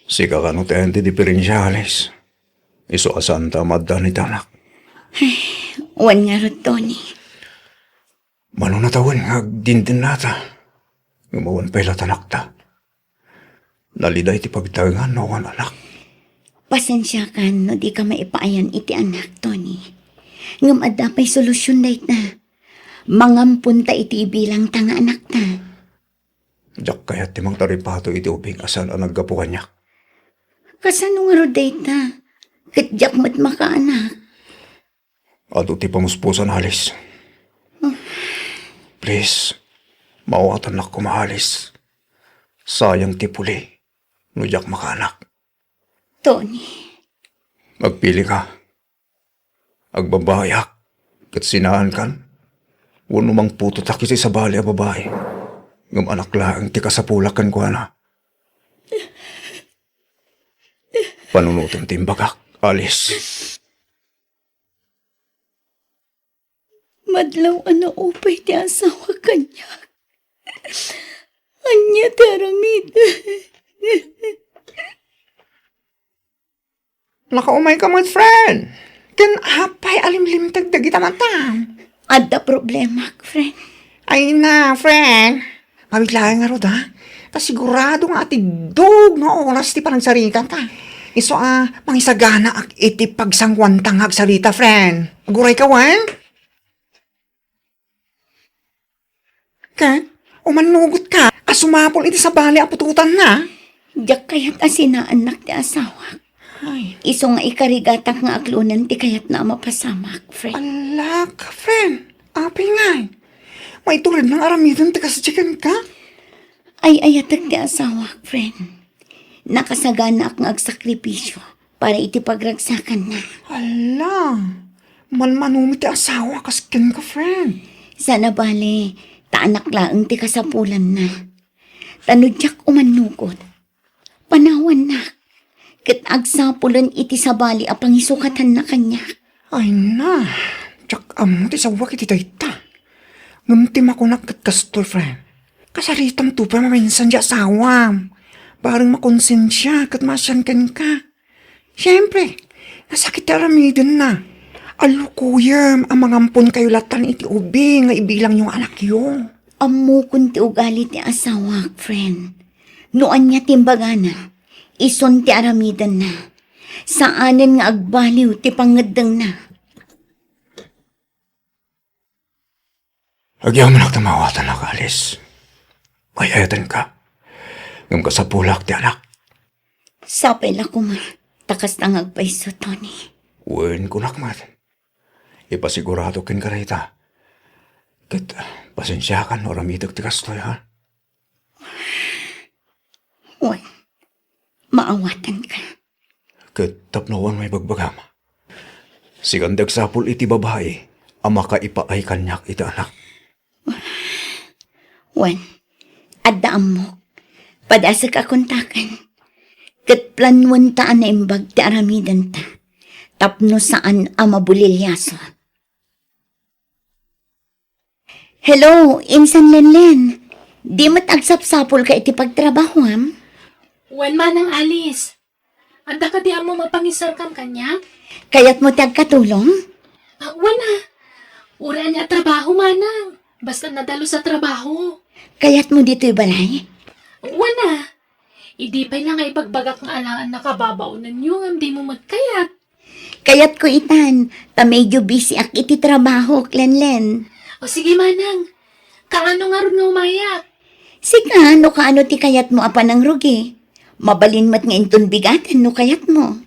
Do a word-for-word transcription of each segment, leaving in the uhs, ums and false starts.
Sika kano ti ayan ti diperensia, Alice. Isu a saanta a maaddaan iti anak. Wen ngarud, Tony. Mano natawen nga agdindennata. Ngem awan pay la ti anakta. Nalida iti pagtaengan no awan anak. Pasensiakan no dika maipaayan iti anak, Tony. Ngem adda pay solusion dayta. Mangamponta iti ibilangta nga anakta. Diak kayat ti mangtaripato iti ubing a saan a naggapu kaniak. Kasano ngarud dayta? Ket diak met makaanak. Adu ti pamuspusan, Alice. Ah. Please, maawatannak koma, Alice. Sayang ti puli no diak makaanak. Tony. Agpili ka. Agbabaiak, ket sinaankan, wenno mangputotak iti sabali a babai. Ngem anak laeng ti kasapulak kenkuana. Panunotem ti imbagak, Alice. Madlaw a naupay ti asawa kaniak. Ania ti aramid? Nakaumayka met, friend. Ken apay a limlimteg dagita matam? Adda problemak, friend. Ay na, friend. Mabiit laeng ngarud, ha? Ta sigurado nga atiddog nga oras ti panagsarita ta. Isu a, mangisaganaak iti pagsanguanta nga agsarita, friend. Agurayka wen? Ken, umannugotka a sumapul iti sabali a putotanna? Diak kayat a sinaannak ti asawak. Ay. Isu nga ikarigatak nga aklonen ti kayatna a mapasamak, friend. Alak, friend. Apay ngay? Maitured nga aramiden ti kasdi kenka? Ay-ayatek ti asawak, friend. Nakasaganaak nga agsakripisio para iti pagragsakanna. Ala, manmanomi ti asawa kas kenka, friend. Sana bale, ta anak laeng ti kasapulanna. Ta no diak umannugot, panawannak, ket agsapulen iti sabali a pangisukatanna kaniak. Ay na, diak ammo ti sawak iti dayta. Ngem ti makunak ket kastoy, friend, kasaritamto pay maminsan ti asawam. Bareng makonsensia ket maasian kenka. Siempre, nasakit ti aramidenna. Alukuyem a mangamponkayo latan iti ubing nga ibilangyo nga anakyo. Ammokon ti ugali ti asawak, friend. No ania ti imbagana, isun ti aramidenna. Saanen nga agbaliw ti pangngeddengna. Agyamanak ta maawatannak, Alice. Ay-ayatenka. Ngem kasapulak ti anak. Sapay la koma, ta kasta nga agpayso, Tony. Wen, kunak met. Ipasigurado kenka dayta. Ket, pasensiakan no aramidek ti kastoy, ha? Wen, maawatanka. Ket tapno awan maibagbagam, sikan ti agsapul iti babai a makaipaay kaniak iti anak. Wen, adda ammok. Padasek a kontaken. Ket planuenta a naimbag ti aramidenta. Tapno saan a mabuliliaso. Hello, Insan Lenlen. Di met agsapsapulka iti pagtrabahoam? Wen, Manang Alice. Adda kadi ammo mapangisarkam kaniak? Kayatmo ti agkatulong? Ah, wen a. Uray ania a trabaho, Manang. Basta nadalus a trabaho. Kayatmo ditoy balay? Wen a. Idi pay la nga ibagbagak nga alangan nakababaonenyo ngem dimo met kayat. Kayatko itan, ta medyo busy ak iti trabahok, Lenlen. O sige, Manang. Kaano ngarud nga umayak? Sika, no kaano ti kayatmo a panangrugi? Mabalin met nga inton bigaten no kayatmo.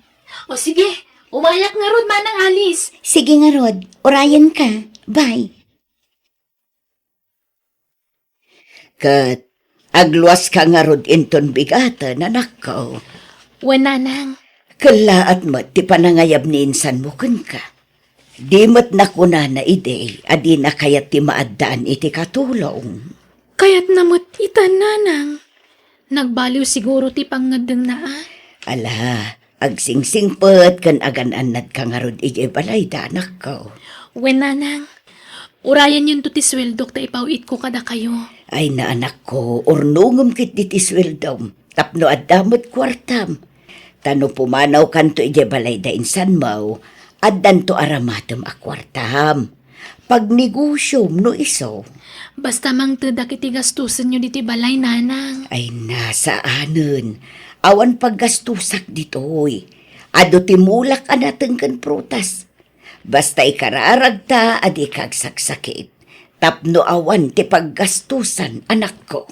O sige, umayak ngarud, Manang Alice. Sige ngarud, urayenka. Bye. Ket agluaska ngarud inton bigaten, anakko. Wen, Nanang. Kellaat met ti panangayab ni insanmo kenka. Di met nakunana idi a dina kayat ti maaddaan iti katulong. Kayatna met itan, Nanang. Nagbaliw siguro ti pangngeddengna, a? Ala, agsingsingpet ken agan-annadka ngarud idiay balayda, anakko. Wen, Nanang. Urayenyonto ti sueldok ta ipaw-itko kadakayo. Ay na, anakko, urnongem ketdi ti sueldom tapno adda met kuartam. Ta no pumanawkanto idiay balay da insan mo, addanto aramatem a kuartam. Pagnegosiom no isu. Basta mangtedak iti gastusenyo ditoy balay, nanang. Ay, saanen. Awan paggastusak ditoy. Adu ti mulak a nateng ken prutas. Basta ikararagta a dika agsaksakit. Tapno awan ti paggastusan, anakko.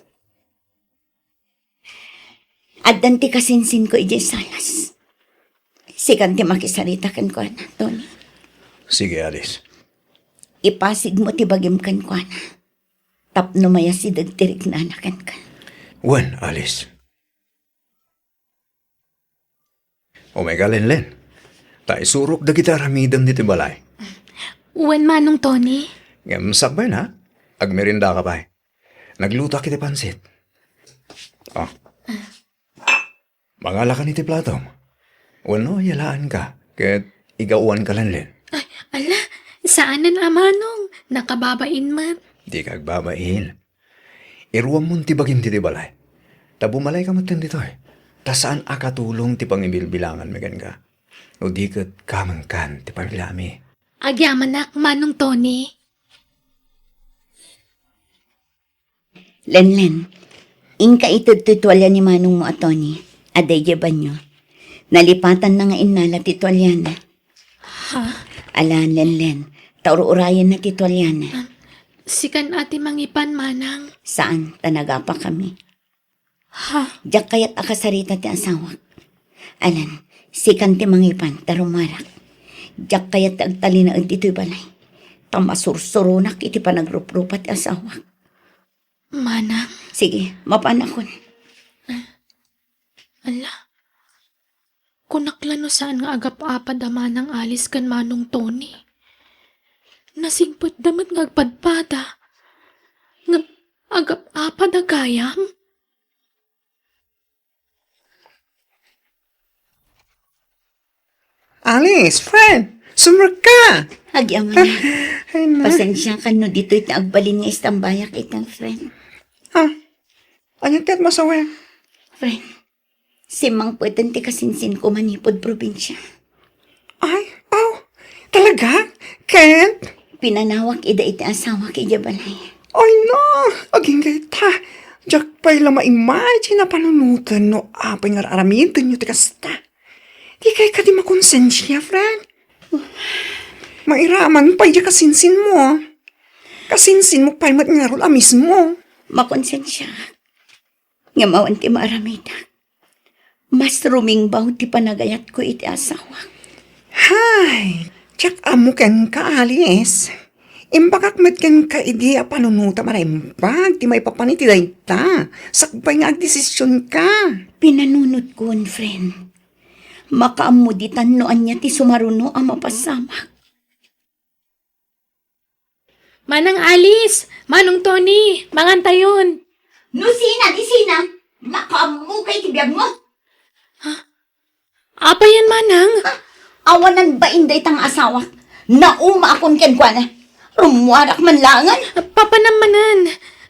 Addan ti kasinsinko idiay salas. Sikan ti makisarita kenkuana, Tony. Sige, Alice. Ipasigmo ti bagim kenkuana. Tapno mayasideg ti riknana kenka. Wen, Alice. Umay ka, Lenlen. Ta isurok dagiti aramidem ditoy balay. Wen, Manong Tony. Ngem sakbayna, agmeriendaka pay. Naglutoak iti pansit. Ah. Mangalakan iti platom. Wenno, yalaanka, ket igawanka, Lenlen. Ay, ala, saanen a, Manong. Nakababain met. Dika agbabain. Iruammon ti bagim ditoy balay. Ta bumalayka metten ditoy. Ta saan a katulong ti pangibilbilanganmi kenka. No di ket kamengkan ti pamiliami. Agyamanak, Manong Tony. Lenlen, inka ited toy tualia ni manongmo a Tony, a daydiay banio. Nalipatanna nga innala ti tualiana. Ha? Ala, Lenlen, ta ur-urayenna ti tualiana. Ah, sikan a ti mangipan, manang. Saan, ta nagapakami. Ha? Diak kayat a kasarita ti asawak. Alan, sikan ti mangipan, ta rumuarak. Diak kayat ti agtalinaed ditoy balay. Ta masursuronak iti panagruprupa ti asawak. Manang? Sige, mapanakon. Ala, kunak la no saan nga agap-apad a Manang Alice ken Manong Tony. Nasigpetda met nga agpadpada. Ngem agap-apad a gayam? Alice, friend, sumrekka! Agyamanak. Ay, na. Pasensiakan no ditoy ti agbalin nga istambayak ita, friend. Ah, ania ti at masawen? Friend, simmangpeten ti kasinsinko manipud probinsia. Ay, aw, talaga? Ket? Pinanawak ida iti asawak idiay balay. Ay, na, agingga ita. Diak pay la ma-imagine a panunoten no apay nga ar-aramidenyo ti kasta. Dikay kadi makonsensia, friend? Mairaman pay diay kasinsinmo. Kasinsinmo pay met ngarud a mismo. Makonsensia. Ngem awan ti maaramidak. Mas rumingbaw ti panagayatko iti asawak. Hay, diak ammo kenka, Alice. Imbagak met kenka idi a panunotam a naimbag ti maipapan iti dayta, sakbay nga agdesisionka. Pinanunotkon, friend. Makaammo ditan no ania ti sumaruno a mapasamak. Manang Alice, Manong Tony, mangantayon. No sina, di sina, makaammo kay ti biagmo. Ha? Apay yan, Manang? Ah, awanan bain dayta nga asawak. Naumaakon kenkuana. Rumuarak man langan. Papanam manen.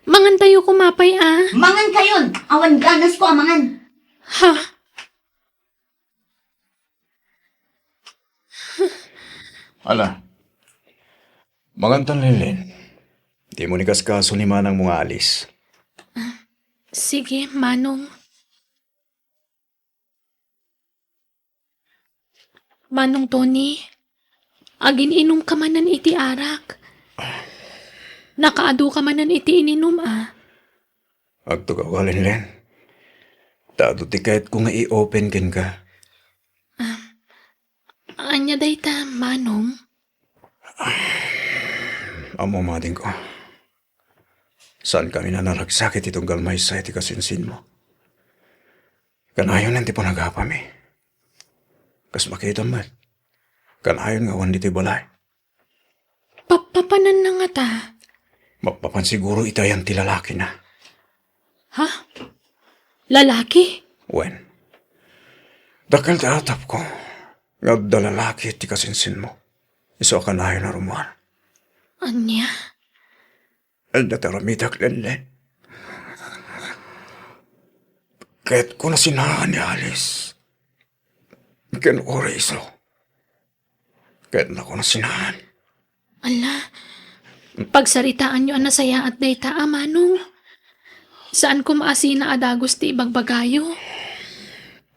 Mangantayo koma pay, ah. Mangan kayon. Awan ganas ko a mangan. Ha? Ala, mangantan, Lenlen. Dimo ni kaskaso ni manangmo nga Alice. Ah, sige, Manong. Manong Tony, agin-inom ka manen iti arak. Nakaadu ka manen iti ininum, ah. Agtugaw ka, Lenlen. Ta adu ti kayatko nga i-open kenka. Ah, ania dayta, Manong? Ammo madingko. Saankami a naragsak iti tunggal maysa iti kasinsinmo. Kanayon ti panagapami. Kas makitam met, kanayon nga awan ditoy balay. Papapananna ngata? Mapapan siguro itayan ti lalakina. Ha? Lalaki? Wen. Dakkel ti atapko nga adda lalaki ti kasinsinmo. Isu a kanayon a rumuar. Ania? Adda ti aramidak, Lenlen. Kayatko a sinaan ni Alice. ken ura isu. Ket nakunasinaen. Ala, pagsaritaanyo a nasayaat dayta a manong. Saan koma a sina a dagus ti ibagbagayo.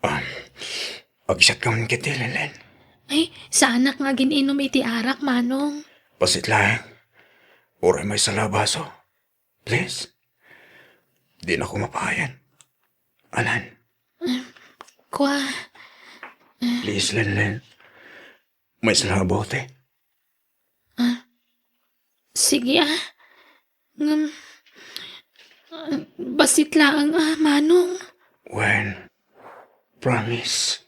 Ah, agisat ka man ketdi, Lenlen. Ay, saanak nga agin-inum iti arak, manong. Basit laeng. Uray maysa la a baso. Please. Dinako mapayen. Alan. Kua. Please, Lenlen. Maysa la a bote. Ah, sige, ah. Ngem, ah, basit laeng, ah, manong. Wen, promise.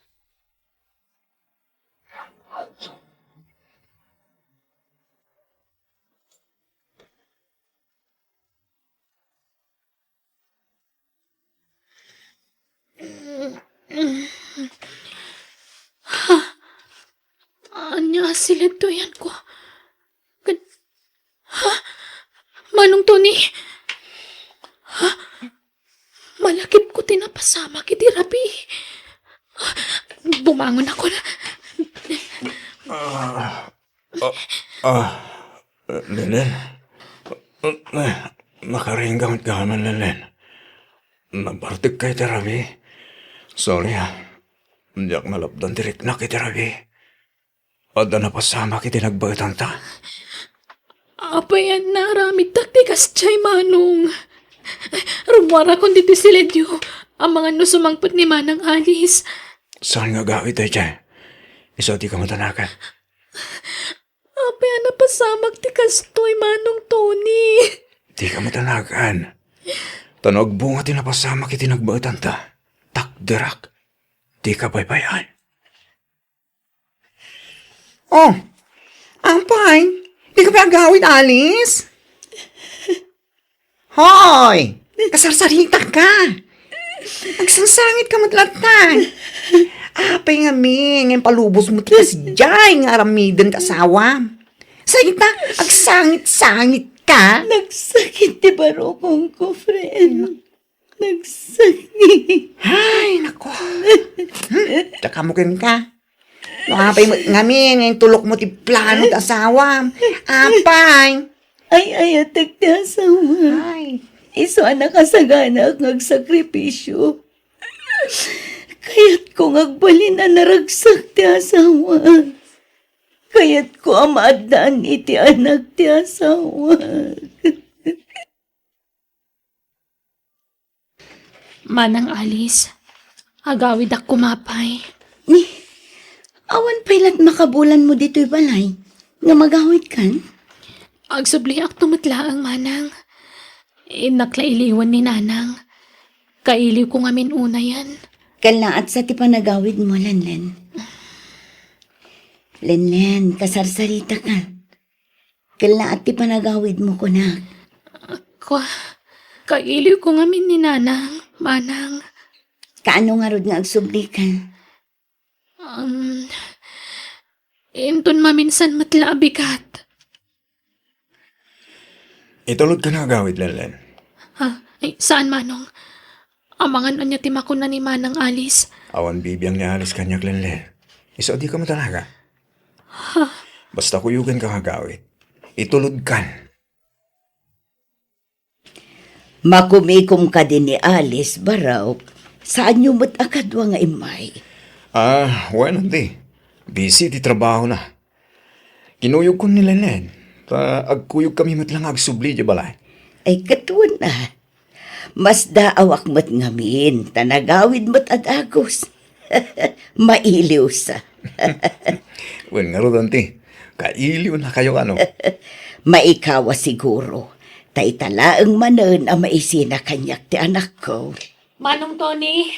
Ha? Ania a siled toy, Apo? Kan-, ha? Manong Tony? Ha? Malakipko ti napasamak iti rabii. Bumangonakon. Ah, ah, ah, Lenlen. Nakaringga met gayam, Lenlen. Nabartekka iti rabii. Sorry, ah. Diak nalapdan ti riknak iti rabii. Adda napasamak iti nagbaetanta. Apay a naaramidtak ti kasdiay, manong? Rummuarakon ditoy siledyo. Amangan no sumangpet ni Manang Alice. Saan nga agawid daydiay? Isu a dika madanagan. Apay a napasamak ti kastoy, Manong Tony? Dika madanagan. Ta no agbunga ti napasamak iti nagbaetanta, takderak. Dika baybay-an. Oh, apay, dika pay agawid, Alice? Hoy, kasarsaritaka. Agsangsangit ka met latta. Apay ngamin nga impalubos mo ti kasdiay nga aramiden ta asawa? Sa ita, agsangit-sangit ka. Nagsakit ti barukongko, friend. Nagsakit. Ay, nako. Hmm, tsaka mo ken ka. No, apay met ngamin nga intulok mo ti plano ti asawam. Apay. Ay-ayatek ti asawa. Ay. Isu a nakasagana nga agsakripisio. Kayatko nga agbalin a naragsak ti asawa. Kayatko a maaddaan iti anak ti asawa. Manang Alice, agawidak koma pay. Ni, awan pay lat makabulanmo ditoy balay nga magawidkan? Agsubliakto met laeng, Manang. Innak la iliwen ni Nanang. Kailiwko ngamin unayen. Kallaat sa ti panagawidmo, Lenlen. Lenlen, kasarsarita ka. Kallaat ti panagawidmo, kunak. Kua, kailiwko ngamin ni Nanang, Manang. Kaano ngarud nga agsubli ka? Um, inton maminsan met la a bigat. Itulodka nga agawid, Lenlen. Ha? Ay, saan, Manong? Amangan ania ti makuna ni Manang Alice? Awan bibiang ni Alice kaniak, Lenlen. Isu a dika madanagan. Ha? Basta kuyoganka nga agawid. Itulodkan. Makumikom kadi ni Alice, Barok. Saanyo met a kadua nga immay? Ah, wen, Auntie. Busy ti trabahona. Kinuyogkon ni Lenlen, ta agkuyogkami met la nga agsubli idiay balay. Ay, ket wen a. Masdaawak met ngamin, ta nagawid met a dagus. Mailiwsa. Wen ngarud, Auntie, kailiwnakayo kano? Maikaw a siguro, ta ita laeng manen a maisina kaniak ti anakko. Manong Tony,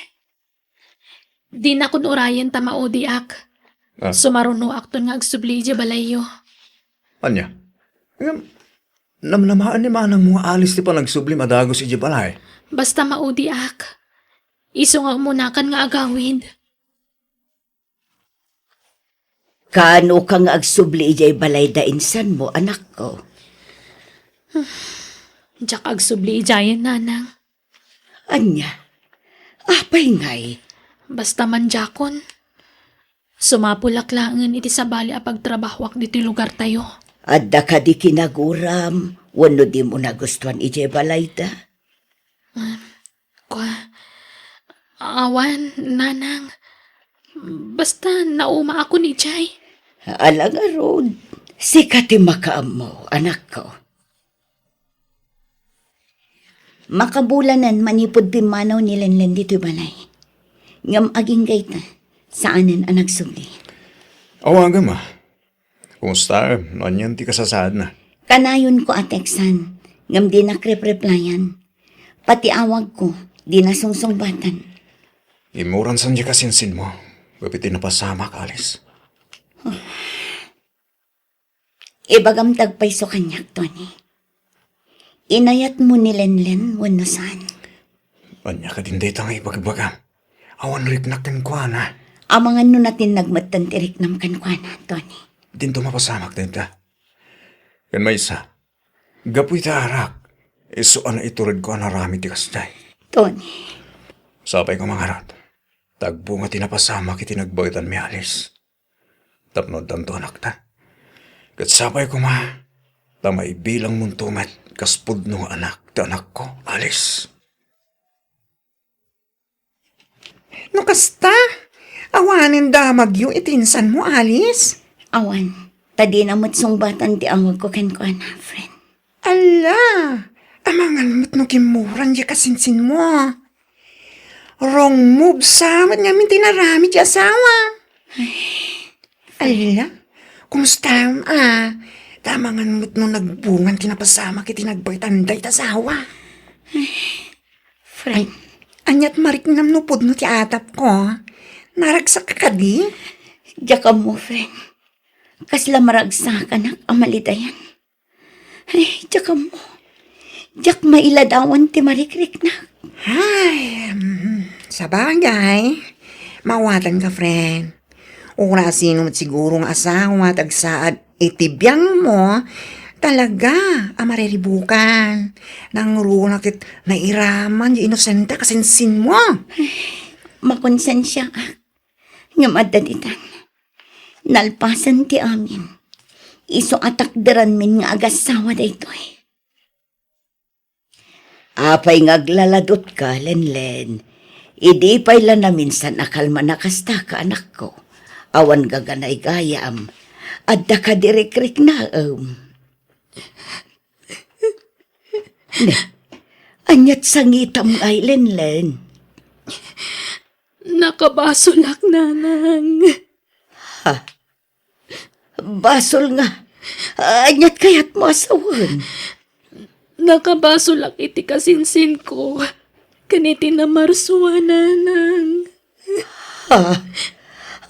dinakon urayen ta maudiak. Ah. Sumarunoakton nga agsubli idiay balayyo. Ania? Ngem, namnamaen ni manangmo nga Alice ti panagsublim a dagus idiay balay. Basta maudiak. Isu nga umunakan nga agawid. Kaano ka nga agsubli idiay balay da insanmo, anakko? Diak agsubli idiayen, Nanang. Ania? Apay ngay? Basta man diakon. Sumapulak laengen iti sabali a pagtrabahoak ditoy lugartayo. Adda kadi kinaguram wenno dimo nagustuan idiay balayda? Kua, awan, nanang. Basta naumaakon idiay. Ala ngarud, sika ti makaammo, anakko. Makabulanen manipud pimmanaw ni Lenlen ditoy balay. Ngem agingga ita, saanen a nagsubli. Awagem, a. Kumusta? No anian ti kasasaadna? Kanayonko a teksan, ngem dinak repreplayan. Pati awagko, dina sungsungbatan. Immuran san diay kasinsinmo, gapu iti napasamak, Alice. Ibagam ti agpayso kaniak, Tony. Inayatmo ni Lenlen wenno saan? Ania kadin dayta nga ibagbagam? Awan riknak kenkuana. Amangan no natinnag metten ti riknam kenkuana, Tony. Dinto mapasamak dayta. Ken maysa, gapu iti arak, isu a naituredko a naramid ti kasdiay. Tony. Sapay koma ngarud, ta agbunga ti napasamak iti nagbaetanmi, Alice. Tapno addanto anakta. Ket sapay koma, ta maibilangmonto met kas pudno nga anak ti anakko, Alice. No kasta, awanen damagyo iti insanmo, Alice? Awan, ta dina met sungbatan ti awagko kenkuana, friend. Ala, amangan met no kimmuran diay kasinsinmo. Wrong move sa met ngamin ti naramid ti asawa. Ala, kumusta, a? Ta amangan met no nagbungan ti napasamak iti nagbaetan dayta asawa. Friend. Ay, aniat mariknam no pudno ti atapko? Naragsak ka kadi? Diak ammo, friend. Kasla maragsakanak a malidayan. Ay, diak ammo. Diak mailadawan ti marikriknak. Ay, mm, sabagay. Mawatanka, friend. Urasino met siguro nga asawa ti agsaad iti biangmo, talaga a mariribukan. Nangruna ket nairaman ti inosente a kasinsinmo. Ay, makonsensiaak. Ngem adda ditan. Nalpasen ti amin. Isu a takderanmin nga agassawa daytoy. Apay nga aglaladutka, Lenlen? Idi pay la naminsan a kalman a kasta ka, anakko. Awan gaganaygayam. Adda kadi rikriknaem? Ne, aniat sangitam ngay, Lenlen? Nakabasolak, nanang. Ha? Basol nga. Aniat kayatmo a sawen? Nakabasolak iti kasinsinko ken iti namarsua, nanang. Ha?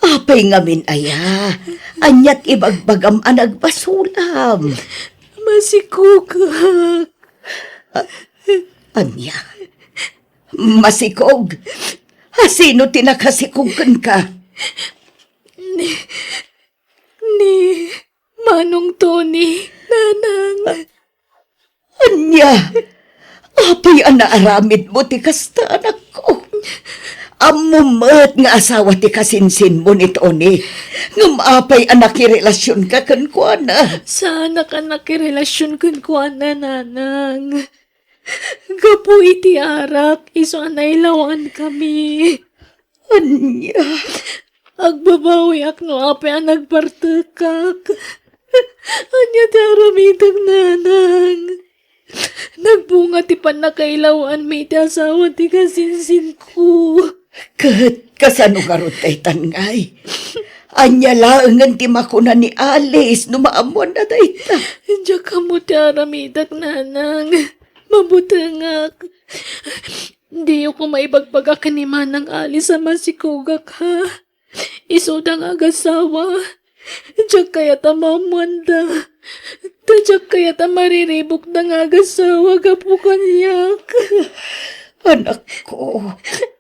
Apay ngamin aya? Aniat ibagbagam a nagbasolam? Masikogak. A-, ania? Masikog? A, sino ti nakasikog kenka? Ni, ni Manong Tony, nanang. Ania? Apay a naaramidmo ti kasta, anakko? Ammom met nga asawa ti kasinsinmo ni Tony. Ngem apay a nakirelasionka kenkuana? Saanak a nakirelasion kenkuana, nanang. Gapu iti arak, isu a nailawankami. Ania? Agbabawiak no apay a nagbartekak. Ania ti aramidek, nanang? Nagbunga ti pannakailawanmi iti asawa ti kasinsinko. Ket kasano ngarud daytan ngay? Ania laengen ti makuna ni Alice no maammoanna dayta? Diak ammo ti aramidek, nanang. Mabutengak. Diyo koma ibagbaga ken ni Manang Alice a masikogak, ha? Isuda nga agasawa. Diak kayat a maammoanda. Ta diak kayat a mariribukda nga agasawa gapu kaniak. Anakko.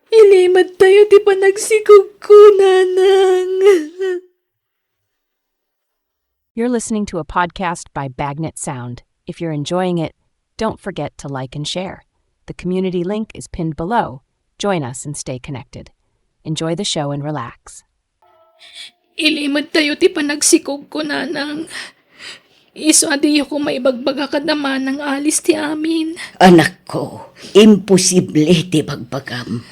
Ilimedtayo ti panagsikogko, nanang. You're listening to a podcast by Bagnet Sound. If you're enjoying it, don't forget to like and share. The community link is pinned below. Join us and stay connected. Enjoy the show and relax. Ilimedtayo ti panagsikogko, Nanang. Isu a diyo koma ibagbaga kada Manang Alice ti amin. Anakko, imposible ti bagbagam.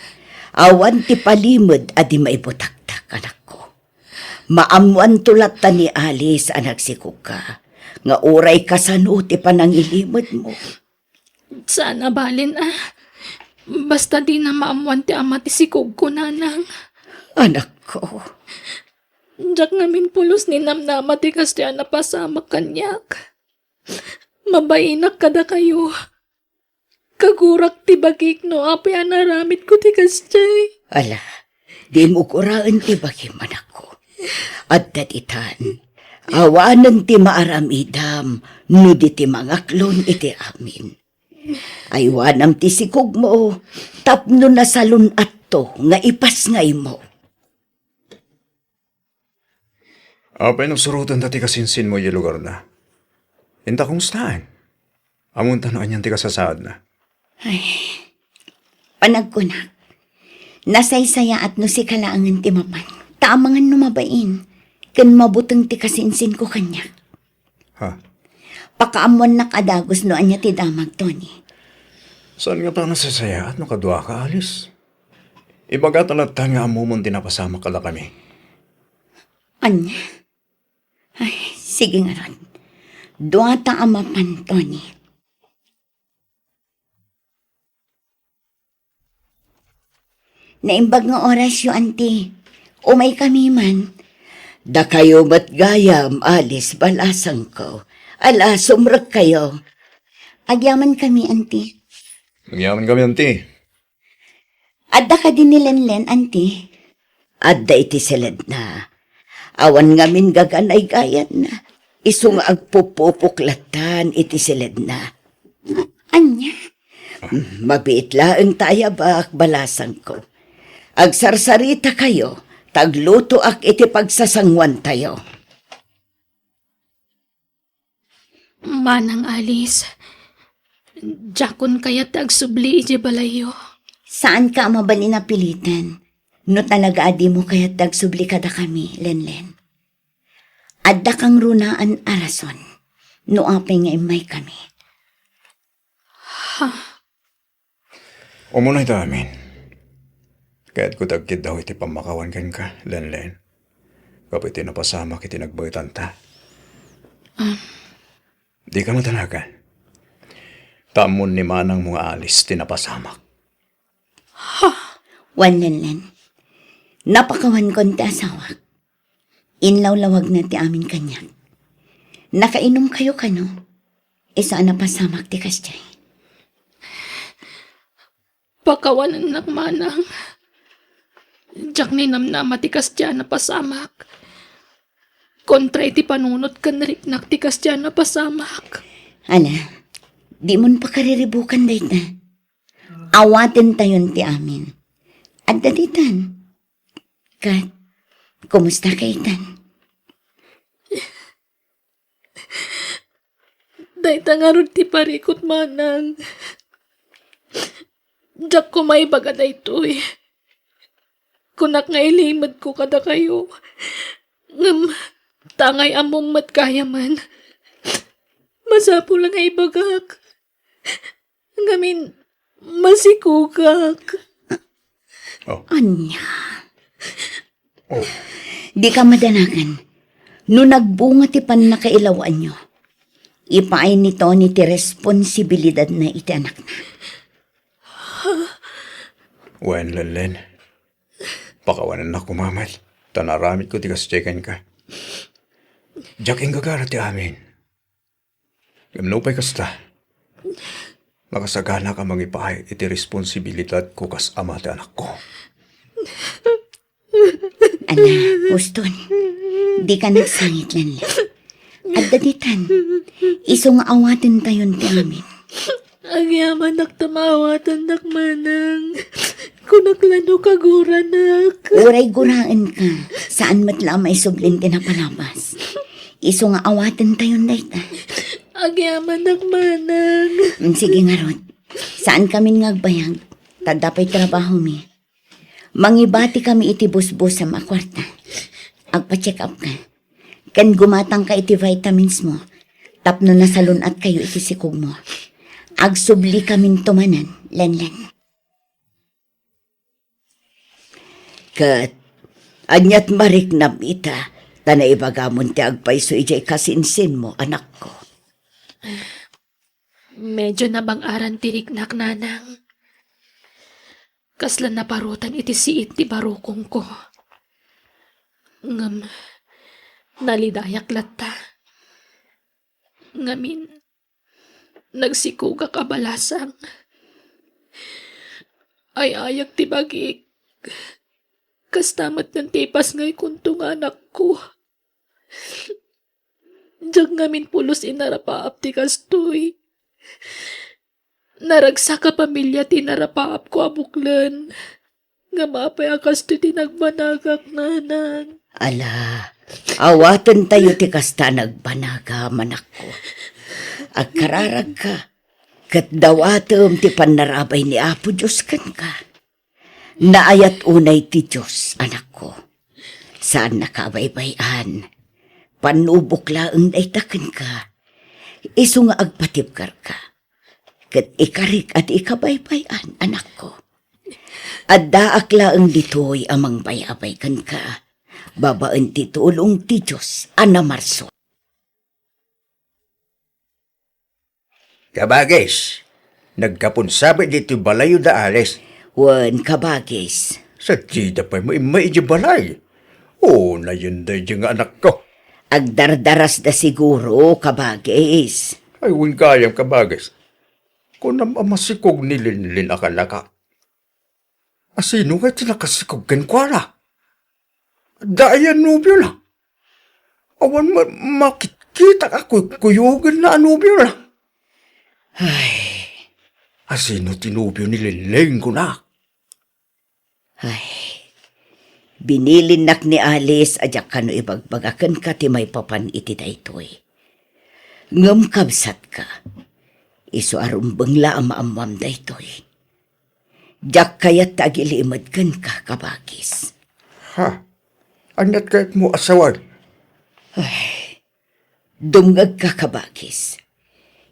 Awan ti palimed a di maibutaktak, anakko. Maammoanto latta ni Alice a nagsikogka, nga uray kasano ti panangilimedmo. Saan a balin a. Basta dina maammoan ti ama ti sikogko, Nanang. Anakko. Diak ngamin pulos ni namnama ti kasdiay a napasamak kaniak. Mabainak kadakayo. Kagurak ti bagik no apay a naaramidko ti kasdiay. Ala, dimo guraen ti bagim, anakko. Adda ditan. Awanen ti maaramidam no di ti mangaklon iti amin. Aywanam ti sikogmo tapno nasalun-atto nga ipasngaymo. Apay no surotenta ti kasinsinmo idiay lugarna? Inta kumustaen? Ammonta no anian ti kasasaadna? Ay, panagkunak, nasaysayaat no sika laengen ti mapan. Ta amangan no mabain, ken mabuteng ti kasinsinko kaniak. Ha? Pakaammoannak a dagus no ania ti damag, Tony. Saan ngata a nasaysayaat no kaduaka, Alice? Ibagata latta nga ammomon ti napasamak kadakami. Ania? Ay, sige ngarud. Duata a mapan, Tony. Naimbag nga orasyo, Anti. Umaykami man. Dakayo met gayam, Alice, balasangko. Ala, sumrekkayo. Agyamankami, Anti. Agyamankami, Anti. Adda kadi ni Lenlen, Anti? Adda iti siledna. Awan ngamin gaganaygayatna. Isu nga agpupupok lattan iti siledna. Ania? Mm, mabiit laeng ta ayabak, balasangko. Agsarsarita kayo, ta aglutoak iti pagsasanguantayo. Manang Alice, diakon kayat ti agsubli idiay balayyo. Saanka a mabalin a pilitan no talaga a dimo kayat ti agsubli kadakami, Lenlen. Adda kangrunaan a rason no apay nga immaykami. Ha? Umuna ita amin. Kayatko ti agkiddaw iti pammakawan kenka, Lenlen. Gapu iti napasamak iti nagbaetanta. Ah. Dika madanagan. Ta ammon ni manangmo nga Alice ti napasamak. Ha? Wen, Lenlen. Napakawankon ti asawak. Inlawlawagna ti amin kaniak. Nakainumkayo kano? Isu a napasamak ti kasdiay. Pakawanennak, manang. Diak ninamnama ti kasdiay a napasamak. Kontra iti panunot ken riknak ti kasdiay a napasamak. Ala, dimon pakariribukan dayta. Awatentayon ti amin. Adda ditan. Ket, kumusta ka itan? Dayta ngarud ti parikut, manang. Diak koma ibaga daytoy. Kunak nga ilimedko kadakayo. Ngem, tangay ammom met gayamen. Masapul nga ibagak. Ngamin, masikogak. Oh. Ania? Oh. Dika madanagan. No nagbunga ti pannakailawanyo, ipaay ni Tony ti responsibilidadna iti anakna. Wen, Lenlen. Pakawanennak koma met, ta naaramidko ti kasdiay kenka. Diak inggagara ti amin. Ngem nupay kasta, makasaganak a mangipaay iti responsibilidadko kas ama ti anakko. Ala, uston. Dika nagsangit, Lenlen. Adda ditan. Isu nga awatentayon ti amin. Agyamanak ta maawatendak, manang. Kunak la no kaguranak. Uray guraenka. Saan met la a maisublin ti napalabas. Isu nga awatentayon dayta. Agyamanak, manang. Mm, sige ngarud. Saankamin nga agbayag. Ta adda pay trabahomi. Mangibatikami iti busbusam a kuarta. agpa-check up ka. Ken gumatangka iti vitamins mo, tapno nasalun-atkayo iti sikog mo. Agsubli kaminto manen, Lenlen. Ket, aniat mariknam ita, ta naibagamon ti agpayso idiay kasinsinmo, anakko. Medyo nabang-aran ti riknak, nanang. Kasla naparutan iti siit ti barukongko. Ngem, nalidayak latta. Ngamin, nagsikogak a balasang. Ay-ayak ti bagik. Kasta met ti ipasngaykonto nga anakko. Diak ngamin pulos inarapaap ti kastoy. Naragsak a pamilia ti inarapaapko a buklen. Ngem apay a kastoy ti nagbanagak, nanang? Ala, awatentayo ti kasta a nagbanagam, anakko. Agkararagka, ket dawatem ti pannarabay ni Apo Dios kenka. Naayat unay ti Dios, anakko. Saannaka a baybay-an. Pannubok laeng dayta kenka. Isu nga agpatibkerka. Ket ikarik a di ka baybay-an, anakko. Addaak laeng ditoy a mangbayabay kenka babaen ti tulong ti Dios a namarsua. Kabagis, nagkapon sabit ditoy balayyo da Alice. Wen, kabagis. Sadida pay mo immay idiay balay. O, nayon daydi nga anakko. Agdardarasda siguro, kabagis. Ay, wen gayam, kabagis. Kunam a masikog ni Linlin a kanaka. Asino ngay ti nakasikog kenkuana? Adda aya nobiona? Awan ma-, makitkitak a kuykuyogenna a nobiona. Ay. Asino ti nobio ni Linlin, kunak? Ay. Binilinnak ni Alice a diak kano ibagbaga kenka ti maipapan iti daytoy. Ngem kabsatka, isu a rumbeng la a maammoam daytoy. Diak kayat ta agilimed kenka, kabagis. Ha? Aniat kayatmo a sawen? Ay, dumngegka, kabagis.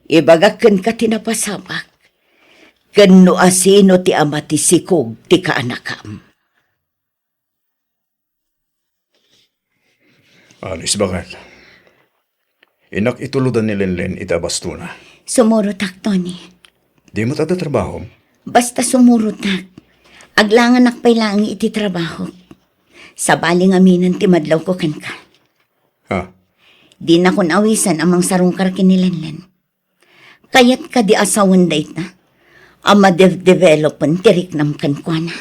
Ibagak kenka ti napasamak. Ken no asino ti ama ti sikog ti kaanakam. Alice, baket. Innak itulodan ni Lenlen iti abastona. Sumurotak, Tony. Di met adda trabahom? Basta sumurotak. Aglanganak pay laeng iti trabahok. Sabali ngaminen ti madlawko kenka. Ha? Dinakon awisan a mangsarungkar ken ni Lenlen. Kayat kadi a sawen dayta a madevdevelopen ti riknam kenkuana?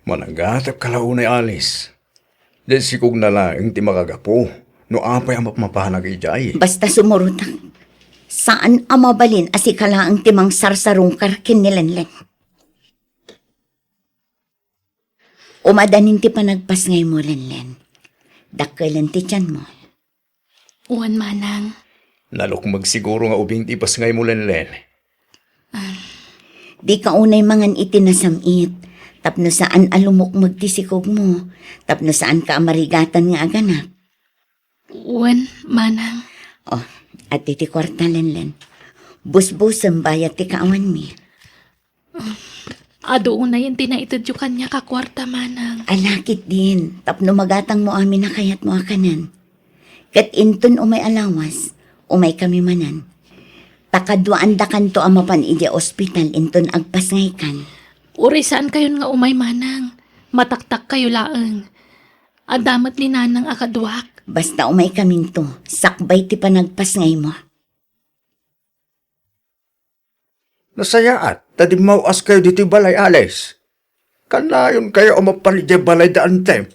Mananggatepka la unay, Alice. Diay sikogna laeng ti makagapu no apay a mapmapanak idiay. Basta sumurotak. Saan a mabalin a sika laeng ti mangsarsarungkar ken ni Lenlen. Umadanin ti panagpasngaymo, Lenlen. Dakkelen ti tianmo. Wen, manang. Nalukmeg siguro nga ubing ti ipasngaymo, Lenlen. Ah. Dika unay mangan iti nasam-it, tapno saan a lumukmeg ti sikogmo, tapno saanka a marigatan nga aganak. Wen, manang. Oh, adtoy ti kuarta, Lenlen. Busbusem bayat ti kaawanmi. Adu unayen ti naitedyo kaniak a kuarta, manang. Ala, ketdin, tapno magatangmo amin a kayatmo a kanen. Ket inton umay a lawas, umaykami manen. Ta kaduaandakanto a mapan idiay ospital inton agpasngaykan. Uray saankayon nga umay, manang. Mataktakkayo laeng. Adda met ni nanang a kaduak. Basta umaykaminto, sakbay ti panagpasngaymo. Nasayaat ta dimmaw-askayo ditoy balay, Alice. Kanayonkayo a mapan idiay balay da Antem,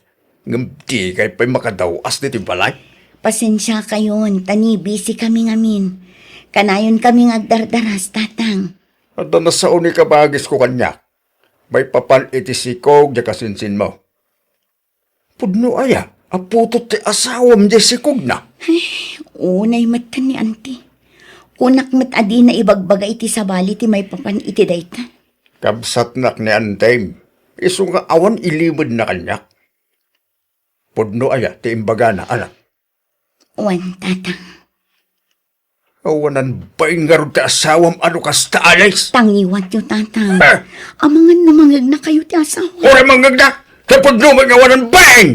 ngem dikay pay makadaw-as ditoy balay. Pasensiakayon, ta ni-busy kami ngamin. Kanayonkami nga agdardaras, Tatang. Adda nasao ni kabagisko kaniak. Maipapan iti sikog diay kasinsinmo. Pudno aya a putot ti asawam diay sikogna? Ay, unay met ni Auntie. Kunak met a dina ibagbaga iti sabali ti maipapan iti dayta. Kabsatnak ni Antem, isu nga awan ilimedna kaniak. Pudno aya ti imbagana, anak? Wen, Tatang. Awanan bain ngarud ti asawam a no kasta, Alice? Tangiwatyo, Tatang. Eh! Amangan no mangegnakayo ti asawa. Uray mangngegna! Ket pudno met nga awanan bain!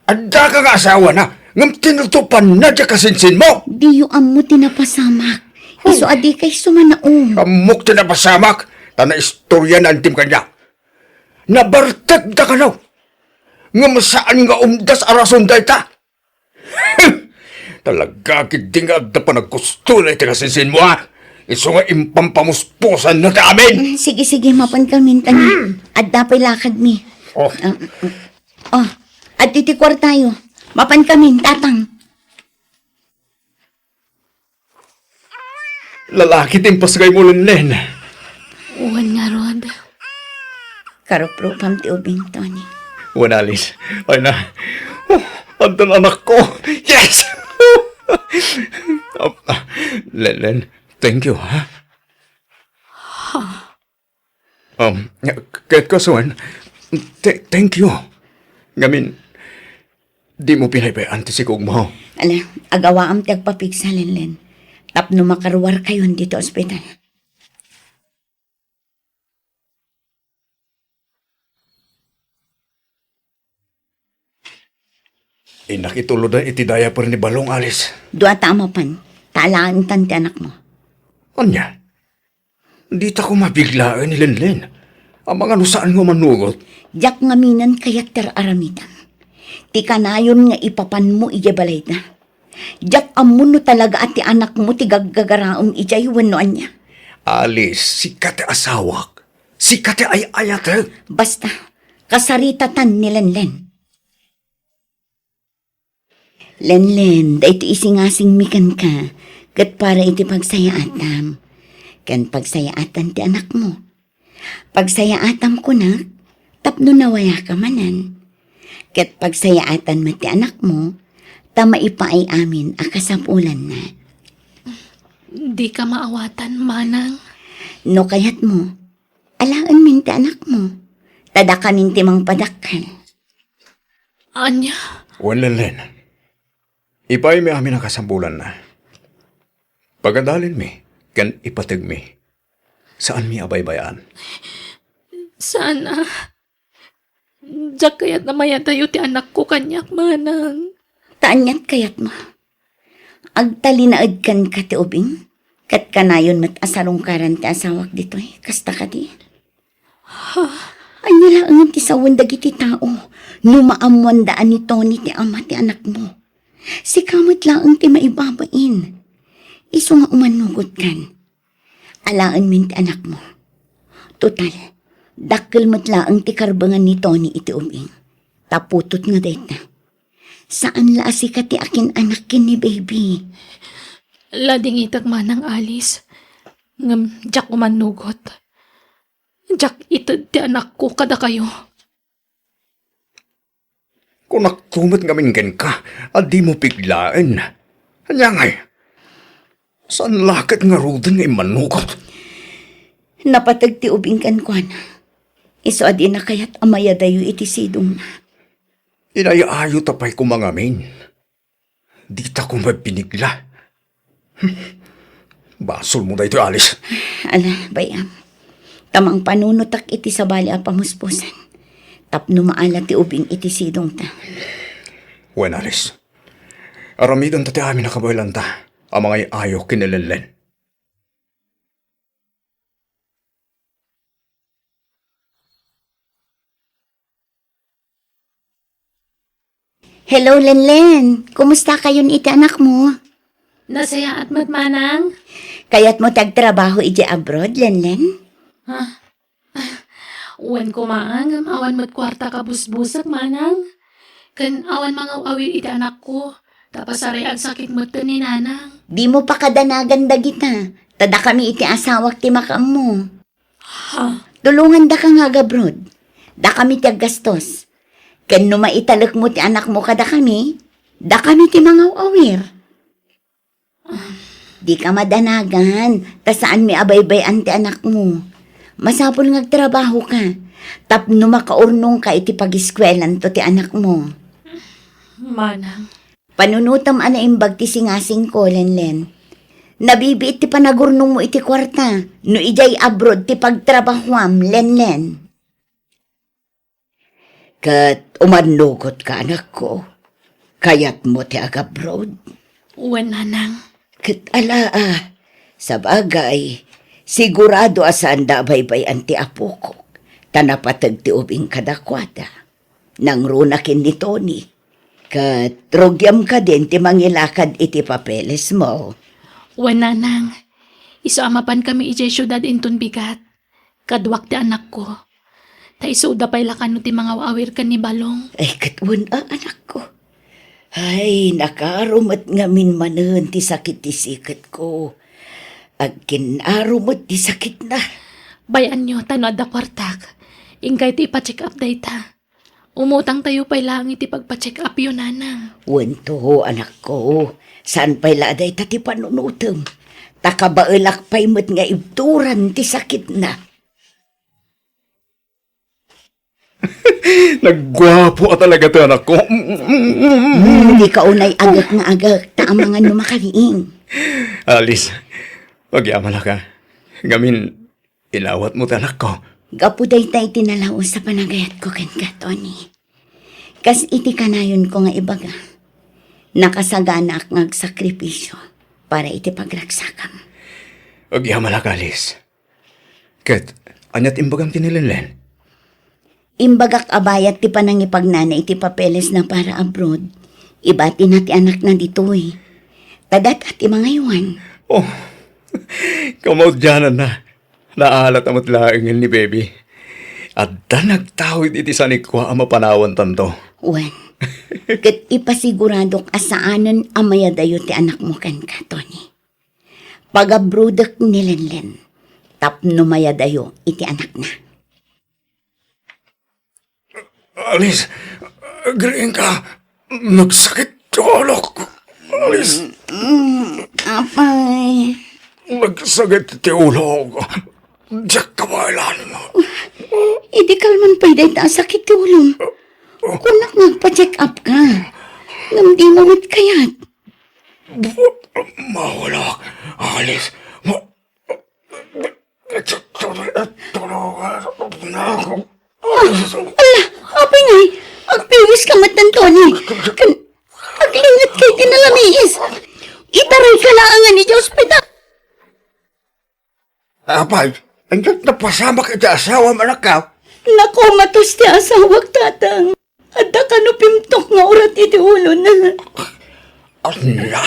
Addaka nga asawana, ngem tinutopanna diay kasinsinmo! Diyo ammo ti napasamak. Isu a dikay sumanaom. Ammok ti napasamak, ta naistorya na intim kaniak. Nabartekda kano. Ngem saan nga umdas a rason dayta. Talaga ketdi nga adda panagkustona iti kasinsinmo, a? Isu nga impampamuspusanna ti amin. Mm, sige, sige, mapankamin, Tatang. Mm. Adda pay lakadmi. Oh. Ah, mm, mm. Oh, adtoy ti kuartayo. Mapankamin, Tatang. Lalaki ti impasgaymo, Lenlen. Wen ngarud. Karuprupam ti ubing, Tony. Wen, Alice. Ay na. Oh, addan anakko. Yes! Ah, Lenlen, thank you, ha? Um, ket kasuan, th-, thank you. Ngamin, dimo pinaybay-an ti sikogmo. Ala, agawaam ti agpapigsa, Lenlen. Tapno makaruarkayon ditoy ospital. Innak itulod iti diaper ni Balong, Alice. Dua ta a mapan, ta alaentan ti anakmo. Ania? Dita koma biglaen ni Lenlen. Amangan no saan nga manugot. Diak ngamin kayat ti ar-aramitam. Ti kanayon nga ipapanmo idiay balayda. Diak ammo no talaga a ti anakmo ti gaggagaraem idiay wenno ania. Alice, sika ti asawak. Sika ti ay-ayatek. Basta, kasaritatan ni Lenlen. Lenlen, daytoy isingasingmi kenka, ket para iti pagsayaatam, ken pagsayaatan ti anakmo. Pagsayaatam kunak, tapno nawayaka manen. Ket pagsayaatan met ti anakmo, ta maipaay amin a kasapulanna. Dika maawatan, Manang. No kayatmo, alaenmin ti anakmo, ta dakamin ti mangpadakkel. Ania? Wen, Lenlen. Ipaaymi amin a kasapulanna. Pagadalinmi ken ipategmi. Saanmi a baybay-an. Saan a. Diak kayat a mayadayo ti anakko kaniak, Manang. Ta aniat kayatmo? Agtalinaed kenka ti ubing, ket kanayon met a sarungkaran ti asawak ditoy. Kasta kadi? Ania laengen ti sawen dagiti tao no maammoanda a ni Tony ti ama ti anakmo? Sika met laeng ti maibabain. Isu nga umannugotkan. Alaenmin ti anakmo. Total, dakkel met laeng ti karbengan ni Tony iti ubing. Ta putot nga dayta. Saan la a sika ti akin-anak ken ni baby. Ladingitek, Manang Alice. Ngem diak umannugot. Diak ited ti anakko kadakayo. Kunakto met ngamin kenka a dimo piglaen. Ania ngay? Saan la ket ngaruden nga immanugot? Napateg ti ubing kenkuana. Isu a dina kayat a mayadayo iti sidongna. Inay-ayo ta pay koma ngamin. Dita koma binigla. Basolmo daytoy, Alice. Ala, bay-am. Ta mangpanunotak iti sabali a pamuspusan. Tapno maala ti ubing iti sidongta. Wen, Alice. Aramidenta ti amin a kabaelanta a mangay-ayo ken ni Lenlen. Hello, Lenlen. Kumusta kayon iti anakmo? Nasayaat met, Manang. Kayatmo ti agtrabaho idiay abroad, Lenlen? Ha? Wen koma, ngem awan met kuarta kabusbusek, Manang. Ken awan mangaw-awir iti anakko, ta pasaray agsakit metten ni Nanang. Dimo pakadanagan dagita, ta dakami iti asawak ti makaammo. Ha? Tulongandaka nga agabroad. Dakami ti aggastos. Ken no maitalekmo ti anakmo kadakami, dakami ti mangaw-awir. Dika madanagan, ta saanmi a baybay-an ti anakmo. Masapul nga agtrabahoka, tapno makaurnongka iti pagiskuelanto ti anakmo. Manang. Panunotem a naimbag ti singasingko, Lenlen. Nabibiit ti panagurnongmo iti kuarta no idiay abroad ti pagtrabahoam, Lenlen. Ket umannugotka, anakko. Kayatmo ti agabroad? Wen, nanang. Ket ala a, sabagay, sigurado a saanda a baybay-an ti apokok, ta napateg ti ubing kadakuada. Nangruna ken ni Tony. Ket rugiam kadin ti mangilakad iti papelesmo. Wen, nanang. Isu a mapankami idiay siudad inton bigat. Kaduak ti anakko. Ta isuda pay la kano ti mangaw-awir ken ni Balong. Ay, ket wen a, anakko. Ay, nakaro met ngamin manen ti sakit ti siketko. Agkin-aro met ti sakitna. Bay-anyo, ta no adda kuartak, inkayto ipa-check up dayta. Umutangtayo pay laeng iti pagpa-check-upyo, nanang. Wen to, anakko. Saan pay la a dayta ti panunotem. Ta kabaelak pay met nga ibturan ti sakitna. Nagguapo a talaga ti anakko. Hmm, di ka unay agek nga agek, ta amangan no makariing. Alice, agyamanak a. Ngamin, inawatmo ti anakko. Gapu dayta iti nalaus a panagayatko kenka, Tony. Kas iti kanayonko nga ibaga, nakasaganaak nga agsakripisyo para iti pagragsakam. Agyamanak, Alice. Ket, ania ti imbagam ken ni Lenlen? Imbagak a bayat ti panangipagnana iti papelesna para abroad, ibatina ti anakna ditoy. Ta data ti mangaywan. Oh, kamaudiananna. Naalatam met laengen ni Baby. Adda nagtawid iti sanikua a mapanawantanto. Wen, ket ipasiguradok a saanen a mayadayo ti anakmo kenka, Tony. Pagabrodek ni Lenlen tapno mayadayo iti anakna. Alice, agriingka. Nagsakit ti ulok. Alice. Mm, apay. Nagsakit ti ulok. Diak kabaelan. Idi kalman pay dayta a sakit ti ulom. Kunak nga agpa-check up ka. Ngem dimo met kayat. Maulak, Alice. Ma-, Ala, apay ngay, agpiwis ka met, Tony. Ken, aglinget ka iti nalamiis. Itaray ka laengen iti ospital. Apay, inton napasamak iti asawam, anakko? Nakomatos ti asawak, Tatang. Adda kano pimtok nga urat iti ulona. Ala!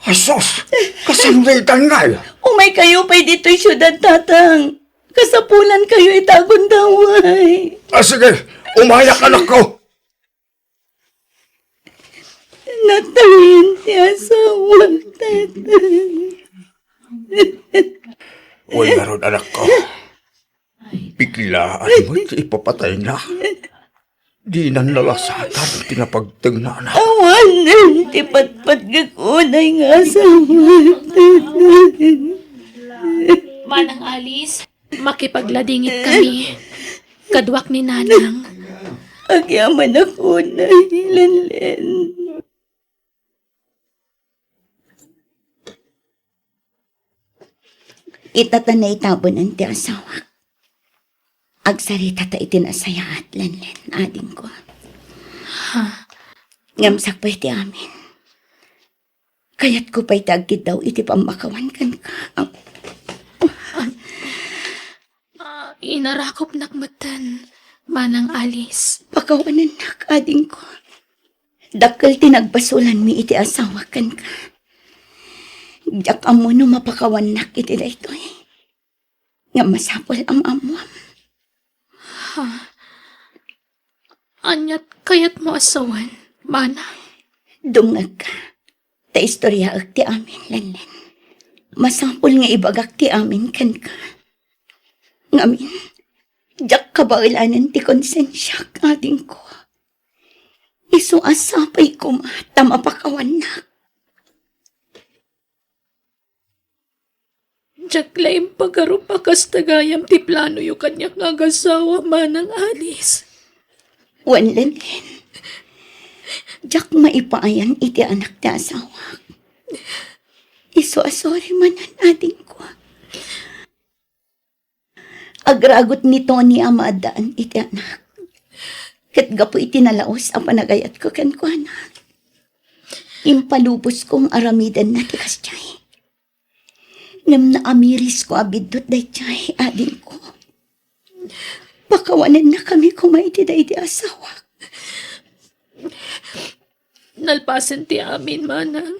Asus! Kasano daytan ngay? Umaykayo pay ditoy siudad, Tatang. Kasapulankayo ita a gundaway. Ah, sige, umayak, anakko. Natayen ti asawak, Tatang. Wen ngarud, anakko. Biglaan met ti ipapatayna. Dinan nalasatan ti napagtengna, anak. Awanen ti patpatgek unay nga asawa. Manang Alice, makipagladingit kami. Kaduak ni Nanang. Agyamanak unay, Lenlen. Ita ta naitabunan ti asawak. Agsarita ta iti nasayaat, Lenlen, adingko. Ha? Ngem sakbay ti amin, kayatko pay ti agkiddaw iti pammakawan kenka. Ah, inarakopnak metten, Manang Alice. Pakawanennak, adingko. Dakkel ti nagbasolanmi iti asawak kenka. Diak ammo no mapakawannak iti daytoy. Ngem masapul a maammuam. Ha? Aniat kayatmo a sawen, Manang? Dumngegka. Ta istoryaek ti amin, Lenlen. Masapul nga ibagak ti amin kenka. Ngamin, diak kabaelanen ti konsensiak, adingko. Isu a sapay koma ta mapakawannak. Diak la impagarup a kasta gayam ti planoyo kaniak nga agasawa, Manang Alice. Wen, Lenlen, Diak maipaayan iti anak ti asawak. Isu a sorry manen, adingko. Agragut ni Tony a maaddaan iti anak. Ket gapu iti nalaus a panagayatko kenkuana, impalubosko nga aramidenna ti kasdiay. Ngem naamirisko a biddut daydiay, adingko. Pakawanennakami koma iti daydi asawak. Nalpasen ti amin, manang.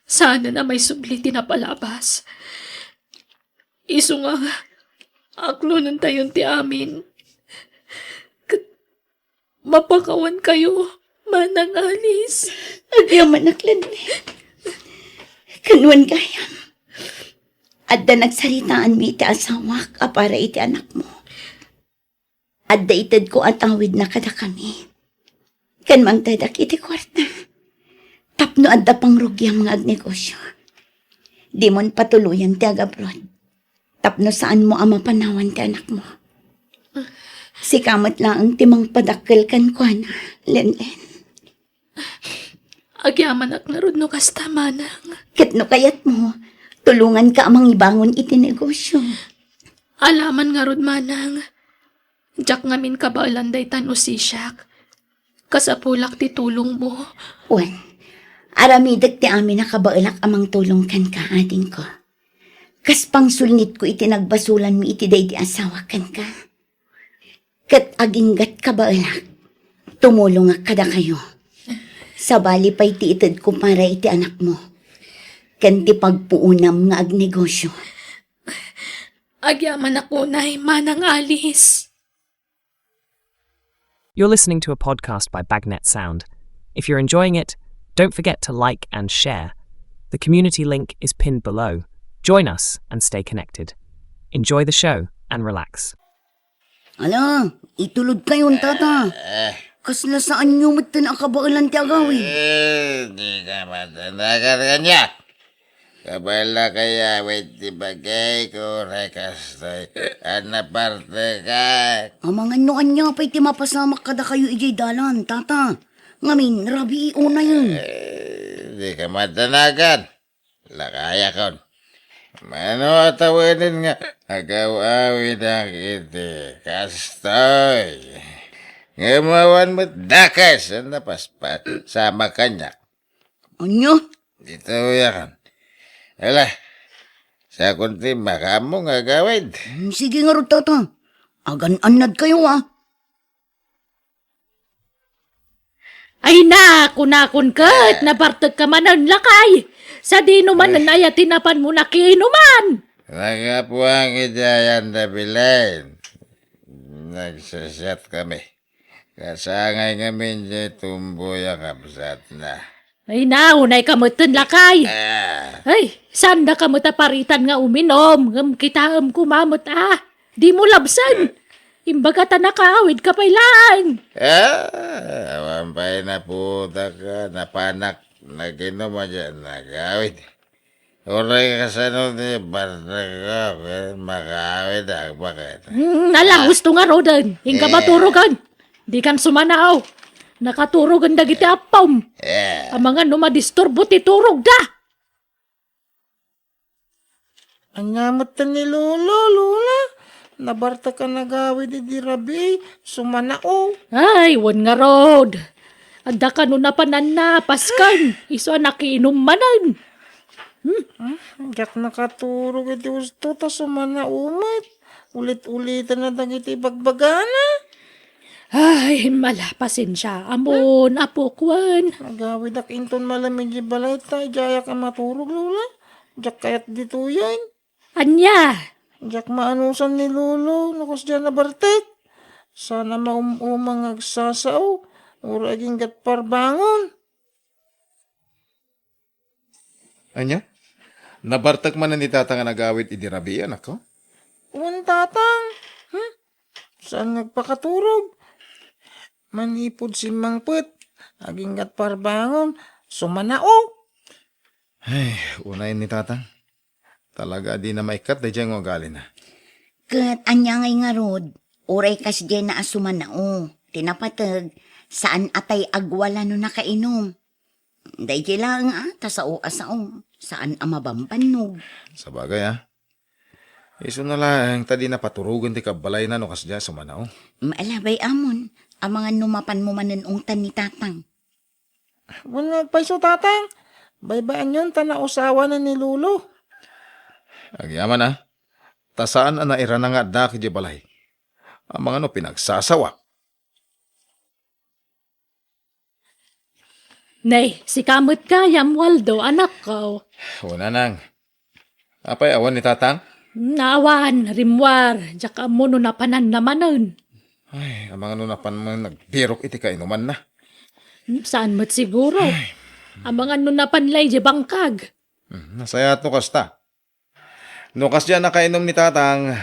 Saanen a maisubli ti napalabas. Isu nga, aklonentayon ti amin. Ket mapakawankayo, Manang Alice. Agyamanak, Lenlen. Kanuan gayam. Adda nagsaritaanmi iti asawak a para iti anakmo. Adda itedko a tawidna kadakami. Ken mangtedak iti kuarta. Tapno adda pangrugiam nga agnegosyo. Dimon patuloyan ti agabroad. Tapno saanmo a mapanawan ti anakmo. Sika met laeng ti mangpadakkel kenkuana, Lenlen. Agyamanak ngarud no kasta, manang. Ket no kayatmo, tulonganka a mangibangon iti negosyo. Alaman ngarud, manang. Diak ngamin kabaelan dayta no sisiak. Kasapulak ti tulongmo. Wen, aramidek ti amin a kabaelak a mangtulong kenka, adingko. Kas pangsulnitko iti nagbasolanmi iti daydi asawak kenka. Ket aginggat kabaelak, tumulongak kadakayo. Sabali pay ti itedko para iti anakmo, ken ti pagpuonam nga agnegosyo. Agyamanak unay, Manang Alice. You're listening to a podcast by Bagnet Sound. If you're enjoying it, don't forget to like and share. The community link is pinned below. Join us and stay connected. Enjoy the show and relax. Ala, itulod kayon, tata. Kasla saanyo metten a kabaelan ti agawid? Eh, di ka madanagan kanya. Kabaela kaya wet ti bagay ko, uray kastoy a napartekan. Amangan no ania pay ti mapasamak kadakayo idiay dalan, tata. Ngamin, rabii unayen. Eh, di ka madanagan. Lakayakon. Mano a tawenen nga agaw-awidak iti kastoy. Ngem awan met dakes a napaspasamak kaniak. Ania? Ditoy a kan. Ala, sakon ti makaammo nga agawid. Hmm, sige ngarud, tata. Agan-annadkayo, a. Ay na, kunakon ket, nabartekka manen, lakay. Sadino manen aya ti napanmo nakiinuman? Nagapuan iti ayan da bilen. Nagsasiat kami. Kasangay ngamin diay tumboy a kabsatna. Ay, naunay ka metten, lakay. Ah. Ay, saan da ka met a paritan nga uminom, ngem kitaem koma met a. Dimo labsen. Imbaga ta nakaawid ka pay laeng. Ah, awan pay naputak, napanak, naginom a diay nagawid. Uray kasano ti barnagko ken makaawid a agbaket. Hmm, ala, husto nga ruden. Inka maturogen. Dikan sumanao. Nakaturogen dagiti appom. Amangan no madisturbo ti turogda. Ania metten ni Lolo, Lola? Nabartek a nagawid idi rabii, sumanao. Ay, wen ngarud. Adda kano napan a napas ken isu a nakiinum manen. Hmm? Ah, diak nakaturog iti husto ta sumanao met. Ulit-ulitanna dagiti ibagbagana. Ay, mala, pasensia. Amon, apok wen. Agawidak inton malem iti balay ta idiayak a maturog, Lola. Diak kayat ditoyen. Ania? Diak maanusan ni Lolo no kasdiay a nabartek. Saan a maum-uma nga agsasao, uray aginggat parbangon. Ania? Nabartek manen ni Tatang a nagawid idi rabii, anakko? Wen, Tatang. Hmm? Saan nga agpakaturog? Manipud simmangpet, aginggat parbangon, sumanao. Ay, unayen ni Tatang. Talaga a dina maikkat daydiay nga ugalina. Ket ania ngay ngarud, uray kasdiayna a sumanao, ti napateg, Saan a tay agwala no nakainom. Daydiay laeng a, ta sao a sao. Saan a mabambannog. Sabagay, a. Isuna laeng ta di napaturogen ti kabbalayna no kasdiay a sumanao. Maalabay amon, amangan no mapanmo manen ungtan ni Tatang. Wen nga agpayso, Tatang. Baybayanyon ta nausawanen ni Lolo. Agyaman a, ta saan a nairana nga addaak idiay balay. Amangan no pinagsasawak. Nay, sika met gayam, Waldo, anakko. O, Nanang. Apay, awan ni Tatang? Naawan, rimmuar, diak ammo no napananna manen. Ay, amangan no napan man nagbirok iti kainumanna. Hmm, saan met siguro? Ay. Amangan no napan lay di bangkag. Hmm, nasayaat no kasta. No kasdiay a nakainom ni Tatang,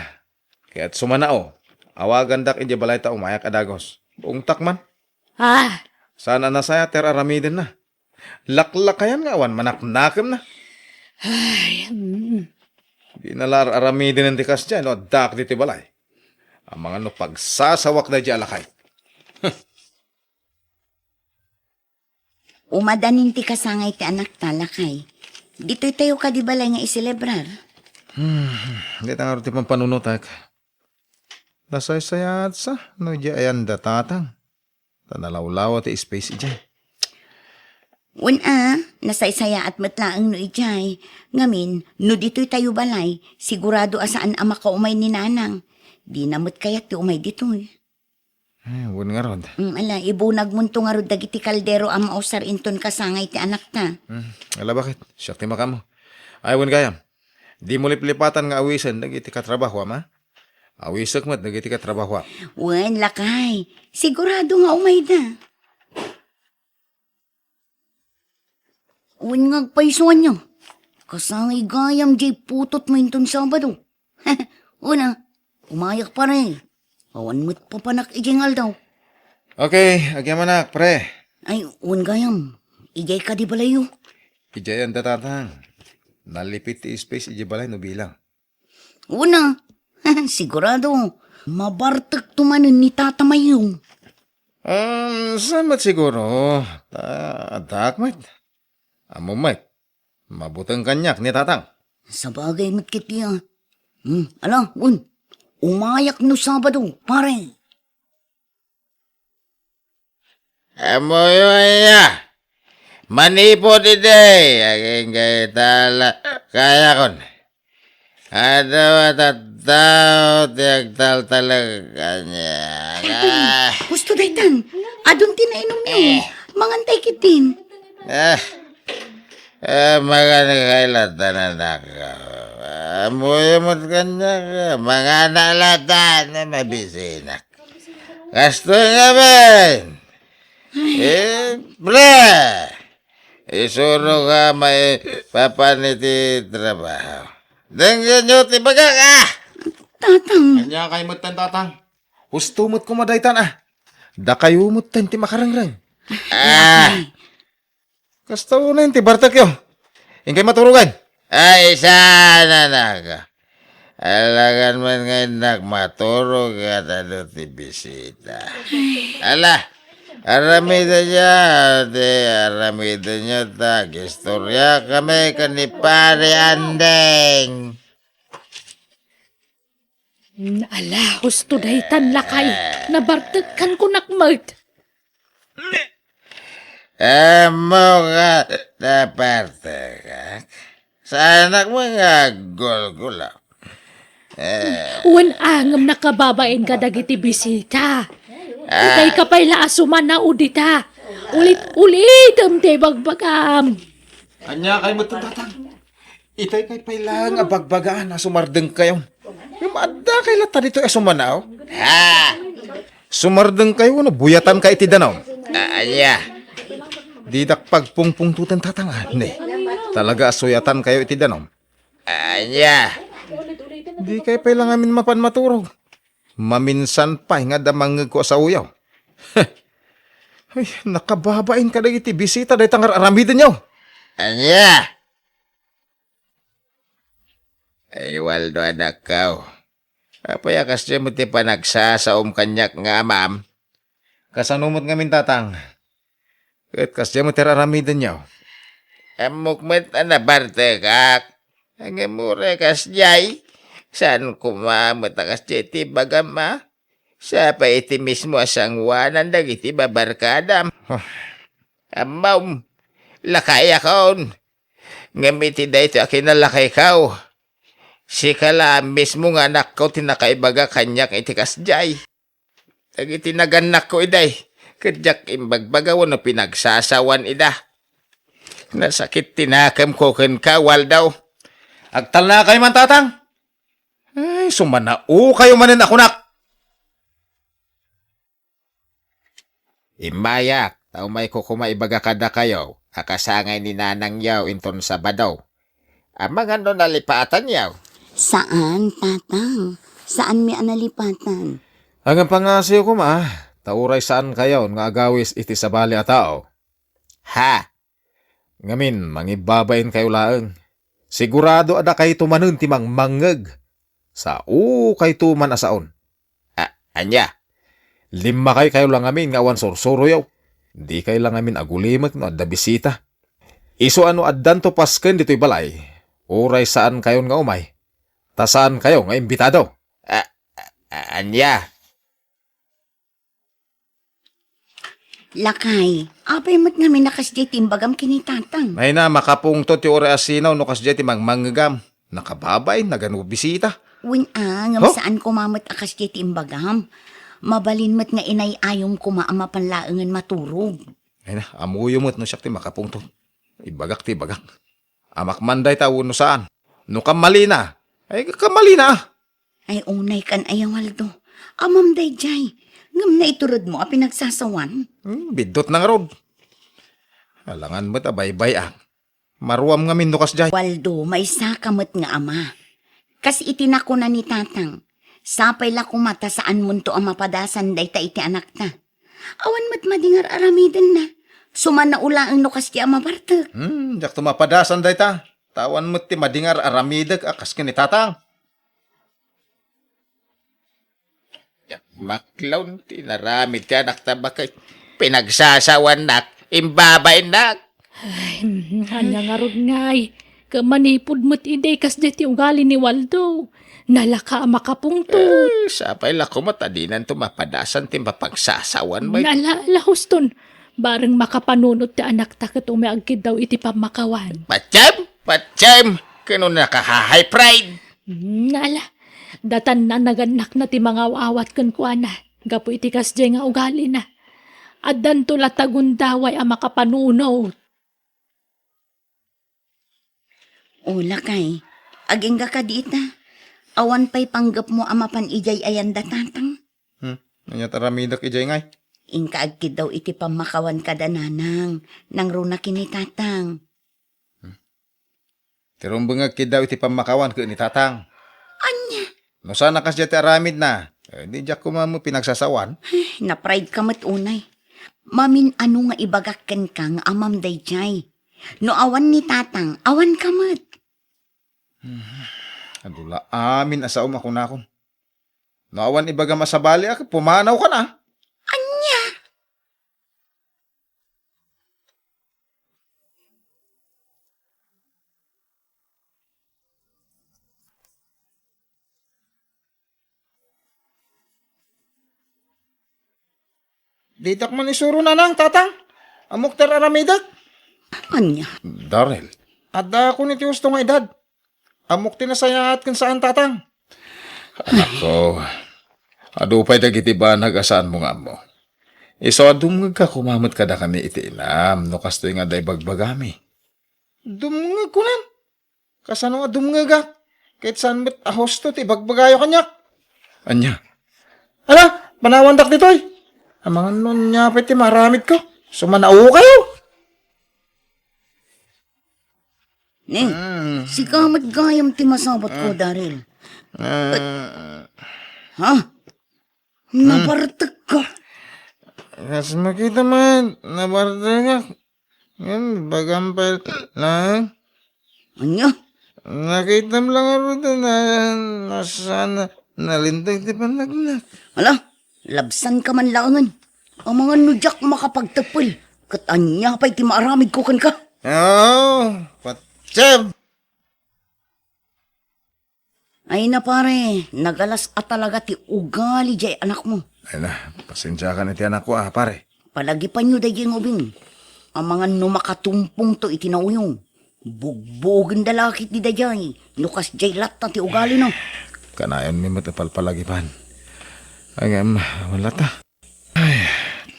ket sumanao, awagandak idiay balay ta umayak a dagus. Buongtak man. Ah. Saan a nasayaat ti ar-aramidenna. Laklakayan nga awan manaknakemna. Ay, mm. Di na la ar-aramidenen ti kasdiay no addaak ditoy balay. Amangan no pagsasawak daydiay a lakay. Umadanin ti kasangay ti anakta, lakay. Ditoy tayo kadi balay nga iselebrar. Hmm, dita ngarud ti pampanunotek. Nasaysayaat sa no idiay ayan da Tatang. Ta nalawlawa ti space idiay. Wen a, nasaysayaat met laeng no idiay. Ngamin, no ditoy tayo balay, sigurado a saan a makaumay ni Nanang. Dina met kayat ti umay ditoy. Eh, wen ngarud. Mm, ala, ibunagmonto ngarud dagiti kaldero a mausar inton kasangay ti anakta. Hmm, ala, baket? Siak ti makaammo. Ay, wen gayam. Dimo liplipatan nga awisen dagiti katrabahoam, a? Awisek met dagiti katrabahoam. Wen, lakay. Sigurado nga umayda. Wen nga agpaysuanyo. Kasangay gayam diay putotmo inton Sabado. Una, umayak, pare. Awan met papanak idiay nga aldaw. Okay, agyamanak, pre. Ay, wen gayam. Idiay kadi balayyo? Idiay anda, Tatang. Nalipit ti space idiay balay no bilang. Una, sigurado, mabartekto manen ni Tata Mayong. Um, saan met siguro? Ta, addaak met. Ammom met, mabuteng kaniak ni Tatang. Sabagay met ketdi a. Hmm, ala, wen, umayak no Sabado, pare. Ammoyo aya? Manipud idi, agingga ita la kayakon. Adu a tattao ti agtaltalek kaniak. Ay, ah, husto daytan. Adun ti nainumyo. Eh. Mangantay ketdin. Ah. Ah, magan kay latta, anak. Ammoyo met kaniak, mangana latta, no mabisinak. Kastoy ngamin. Eh, pre! Isurok a maipapan iti trabaho. Denggenyo ti bagak, ah! Tatang. Ania kay metten, Tatang? Husto met koma daytan, ah. Dakayo metten ti makarengreng. Ah! Kasta unay ti bartekyo. Inkay maturogan. Ay, saan, anak? Alagan man nga innak maturog ket adu ti bisita. Ala, aramidenyo, ti aramidenyo ta agistoriakami ken ni Pare Andeng. Mm, ala, husto daytan, lakay. Nabartekkan kunak met. Ammo nga nabartekak? Saanak met nga aggulgulak. Eh. Wen a ngem nakababain kadagiti bisita. Ah. Itay ka pay la a sumanao dita. Ulit-ulitem ti ibagbagam. Ania kay metten, Tatang? Itay kay pay laeng a bagbagaan a sumardengkayo. Ngem adda kay latta ditoy a sumanao? Ah! Sumardengkayo no buyatan kay iti danum? Ah, ania? Didak pagpungpungtoten, Tatang, a, ne. Talaga a suyatan kayo iti danum. Ah, ania? Di kay pay la ngamin mapan maturog. Maminsan pay nga adda mangngegko a saoyo. Ay, nakababain kadagiti bisita dayta nga ar-aramidenyo. Ania? Ay, Waldo, anakko. Apay a kasdiay met ti panagsasaom kaniak nga amam? Kasano met ngamin, Tatang? Ket kasdiay met ti ar-aramidenyo? Ammok met a nabartekak. Ngem uray kasdiay, saan koma met a kasdiay ti ibagam a sapay iti mismo a sangoanan dagiti babarkadam. Huh. Ammom, lakayakon. Ngem iti daytoy a kinalakayko, sika la mismo nga anakko ti nakaibaga kaniak iti kasdiay. Dagiti nagannakko idiay, ket diak imbagbaga wenno pinagsasawan ida. Nasakit ti nakemko kenka, Waldo. Agtalnakayo man, Tatang. Ay, sumanaokayo manen a kunak. Immayak, ta umayko koma ibaga kadakayo a kasangay ni nanangyo inton Sabado. Amangan no nalipatanyo? Saan, Tatang. Saanmi a nalipatan. Agpangngasiyo koma, ta uray saankayon nga agawis iti sabali a tao. Ha? Ngamin, mangibbabainkayo laeng. Sigurado a dakayto manen ti mangmangngeg. Saokayto man a saon. A-, ania? Limmakaykayo la ngamin nga awan sursuroyo. Dikay la ngamin agulimek no adda bisita. Isu a no addanto pasken ditoy balay, uray saankayon nga umay, ta saankayo nga imbitado. A-, a-, ania? Lakay, apay met ngamin a kasdiay ti imbagam ken ni Tatang? Ay na, makapungtot ti uray a sinaw no kasdiay ti mangmangngegam. Nakababain, nagano bisita. Wen a, ngem Huh? saan koma met a kasdiay ti imbagam. Mabalin met nga inay-ayom koma a mapan laengen maturog. Ay na, ammoyo met no siak ti makapungtot. Ibagak ti ibagak. Amak man dayta wenno saan. No kammalina, ay kammalina. Ay, unay kan aya, Waldo. Amam daydiay. Ngem naituredmo a pinagsasawan. Hmm, biddutna ngarud. Alangan met a baybay-ak. Maruam ngamin no kasdiay. Waldo, maysaka met nga ama. Kas iti nakuna ni Tatang, sapay la koma ta saanmonto a mapadasan dayta iti anakta. Awan met madi nga ar-aramidenna. Sumanaolaen no kasdiay a mabartek. Hmm, diakto mapadasan dayta. Ta awan met ti madi nga ar-aramidek a kas ken ni Tatang. Maklaw ti inaramid ti anakta baket. Pinagsasawannak, imbabainnak. Ay, mm, ania ngarud ngay? Ket manipud met idi kasdiay ti ugali ni Waldo. Nalaka a makapungtot. Eh, sapay la koma ta dinanto mapadasan ti mapagsasawan, bay. Nala, la, huston. Bareng makapanunot ti anakta ket umay agkiddaw iti pammakawan. Patiem! Patiem! Ket no naka-high pride. Mm, ala, datan na nagannakna ti mangaw-awat kenkuana gapu iti kasdiay nga ugalina. Addanto latta gundaway a makapanunot. O, lakay, agingga kadi ita. Awan pay panggepmo a mapan idiay ayan da Tatang? Hmm, ania ti aramidek idiay ngay? Inka agkiddaw iti pammakawan kada nanang, nangruna ken ni Tatang. Hmm. Ti rumbeng nga agkiddaw iti pammakawan ken ni Tatang. Ania? No saan a kasdiay ti aramidna, eh, di diak koma met pinagsasawan. Ay, na-pride ka met unay. Mamin-ano nga ibagak kenka nga amam daydiay? No awan ni Tatang, awanka met. Hmm. Adu la amin a saom a kunakon. No awan ibagam a sabaliak, pumanawkan a. Ania? Ditak man isuro, Nanang, Tatang. Ammok ti ar-aramidek. Ania? Darrell, adda koni ti husto nga edad. Ammok ti nasayaat ken saan, Tatang. Anakko, adu pay dagiti banag a saanmo nga ammo. Isu a dumngegka koma met kadakami iti inam no kastoy nga adda ibagbagami. Dumngeg, kunam? Kasano a dumngegak? Ket saan met a husto ti ibagbagayo kaniak? Ania? Ala, panawandak ditoy. Amangan no ania pay ti maaramidko. Sumanaokayo. Ni, Mm. sika met gayam ti masabatko, Ah. Daryl. Ah. Ha? Hmm. Nabartekka. Kas makita man, nabartekak. Ngem, bagam pay laeng. Ania? Nakitam lang a ruta na, na sana nalintag ti panagnak. Ala, labsanka man laengen. Amangan no diak makapagteppel, ket ania pay ti maaramidko kenka? Oh, patse! Ay na, pare, nagalas a talaga ti ugali jay anakmo. Ay na, pasensiakan iti anakko, a, pare. Palagipanyo daydiay nga ubing. Amangan no makatumpongto iti nauyong. Bugbugenda la ketdi daydiay, no kasdiay latta ti ugalina. Kanayonmi met a palpalagipan. Ngem, awan latta. Ay,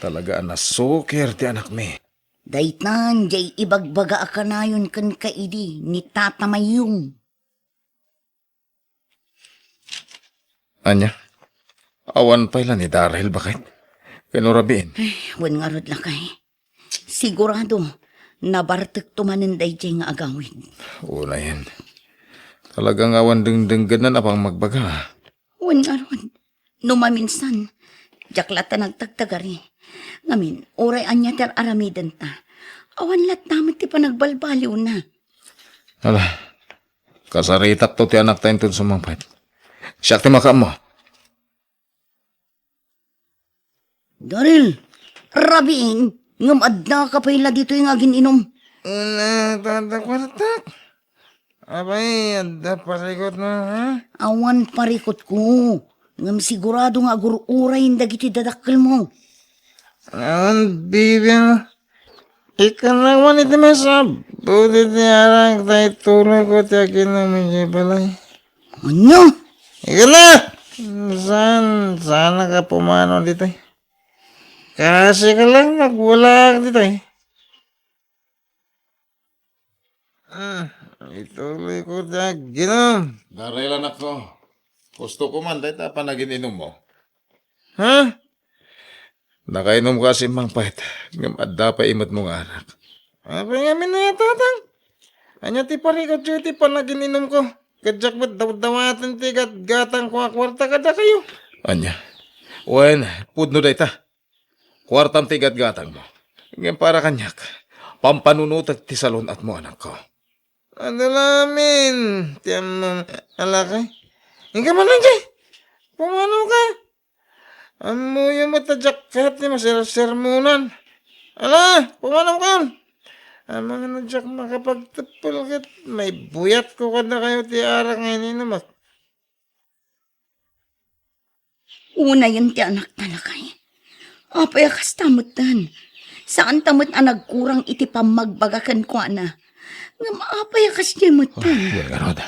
talaga a nasukir ti anakmi. Daytan, jay ibagbaga a kanayon kenka idi ni Tata Mayong. Ania? Awan pay la ni Daryl, baket? Ken no rabiin? Ay, wen ngarud, lakay. Sigurado, nabartekto manen daydiay nga agawid. Unayen. Talaga nga awan dengdenggenna a pammagbaga. Wen ngarud, no maminsan, diak latta nagtagtagari. Ngamin, uray ania ti ar-aramidenta, awan latta met ti panagbalbaliwna. Ala, kasaritakto ti anakta inton sumangpet. Siak ti makaammo. Daryl, rabiin, ngem addaka pay la ditoy nga agin-inum. Una, tata, kuartak. Apay, adda parikutmo, ha? Awan parikutko, ngem sigurado nga agur-urayen dagiti dadakkelmo. Awan bibiang. Ikkannak man iti maisap. Pudi ti arak, ta ituloyko ti aginum idiay balay. Ania? Ikkannak! Saan, saan ka pumanaw ditoy? Kasi ka lang nagwalaak ditoy. Ah, ituloyko ti aginum. Daryl, anakko. Hustoko man dayta a panagin-inummo. Ha? Nakainumka a simmangpet, ngem adda pay imetmo nga arak. Apay ngamin aya, tatang? Ania ti parikutyo iti panagin-inumko? Ket diak met dawdawaten ti gatgatangko a kuarta kadakayo. Ania? Wen, pudno dayta. Kuartam ti gatgatangmo. Ngem para kaniak, pampanunotek ti salun-atmo, anakko. Adda la amin ti ammom, a lakay. Inka man daydiay. Pumanaw ka. Ammoyo met a diak kayat ti masersermonan. Ala, pumanaw ka. Amangan a diak makapagteppel ket maibuyatko kadakayo ti arak nga ininumak. Unayen ti anakta, lakay. Apay a kasta metten? Saanta met a nagkurang iti pammagbaga kenkuana. Ngem apay a kasdiay metten? Ay, wen ngarud.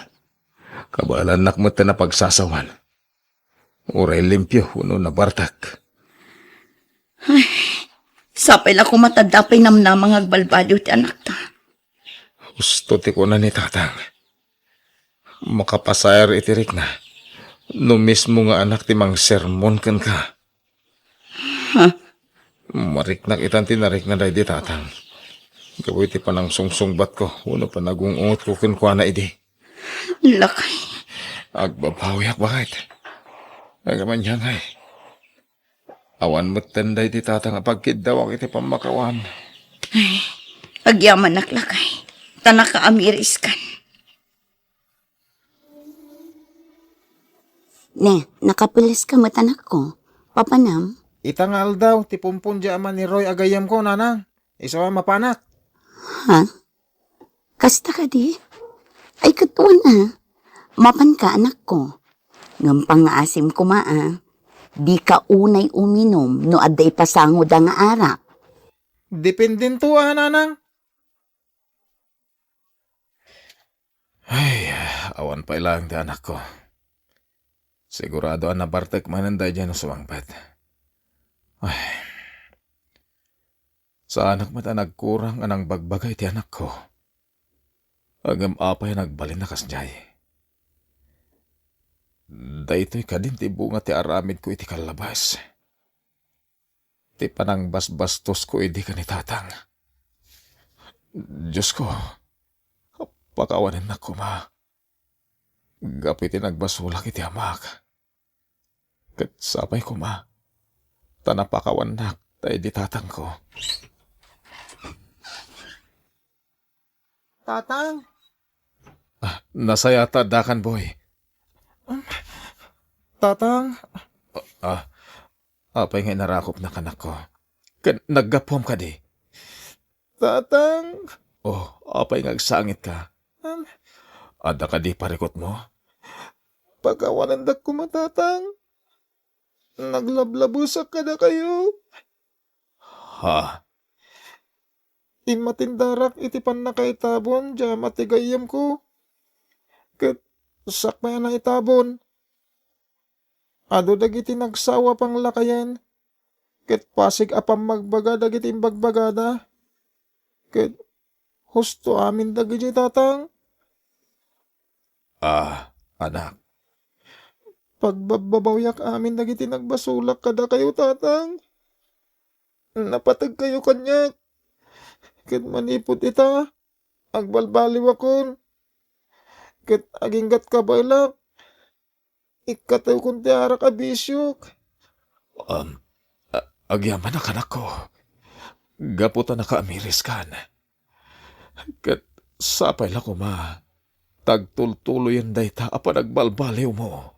Kabaelannak metten a pagsasawan. Uray limpio wenno nabartek. Ay, sapay la koma ta adda pay namnama nga agbalbaliw ti anakta. Husto ti kuna ni tatang. Makapasaer iti rikna no mismo nga anak ti mangsermon kenka. Ha? Mariknak itan ti narikna daydi tatang. Gapu iti panangsungsungbatko wenno panagung-ungotko kenkuana idi. Lakay. Agbabawiak, baket. Ngem ania ngay? Awan metten daydi tatang a pagkiddawak iti pammakawan. Ay, agyamanak, lakay. Ta nakaamiriskan. Ne, nakapeles ka met, anakko. Papanam? Ita nga aldaw, ti pumpon di ama ni Roy a gayyemko, nanang. Isu a mapanak. Ha? Kasta kadi? Ay, ket wen a. Mapanka, anakko. Ngem pangngaasim koma a. Dika unay uminum no adda ipasangoda nga arak. Dependento a, nanang. Ay, awan pay laeng ti anakko. Sigurado a nabartek manen daydiay no sumangpet. Ay. Saanak met a nagkurang a nangbagbaga iti anakko. Ngem apay a nagbalin a kasdiay? Daytoy kadin ti bunga ti aramidko iti kallabas. Ti panangbasbastosko idi ken ni tatang. Diosko, pakawanennak koma. Gapu iti nagbasolak iti amak. Ket sapay koma, ta napakawannak daydi tatangko. Tatang? Ah, nasayat ta addakan, Boy. Um, Tatang? Ah, apay nga inarakopnak, anakko? Ken naggapuam kadi? Tatang! Oh, apay nga agsangitka? Adda kadi parikutmo? Pakawanendak koma, Tatang. Naglablabusak kadakayo. Ha? Immatindarak iti pannakaitabon diay ama ti gayyemko. Ket sakbay a naitabon, adu dagiti nagsawa a panglakayen, ket pasig a pammagbaga dagiti imbagbagada. Ket husto amin dagidiay, Tatang. Ah, anak. Pagbabbabawiak amin dagiti nagbasolak kadakayo, Tatang. Napategkayo kaniak. Ket manipud ita, agbalbaliwakon. Ket aginggat kabaelak. Ikkatewkon ti arak a bisiok. Um, a-, agyamanak, anakko. Gapu ta nakaamiriskan. Ket sapay la koma ta agtultuloyen dayta a panagbalbaliwmo.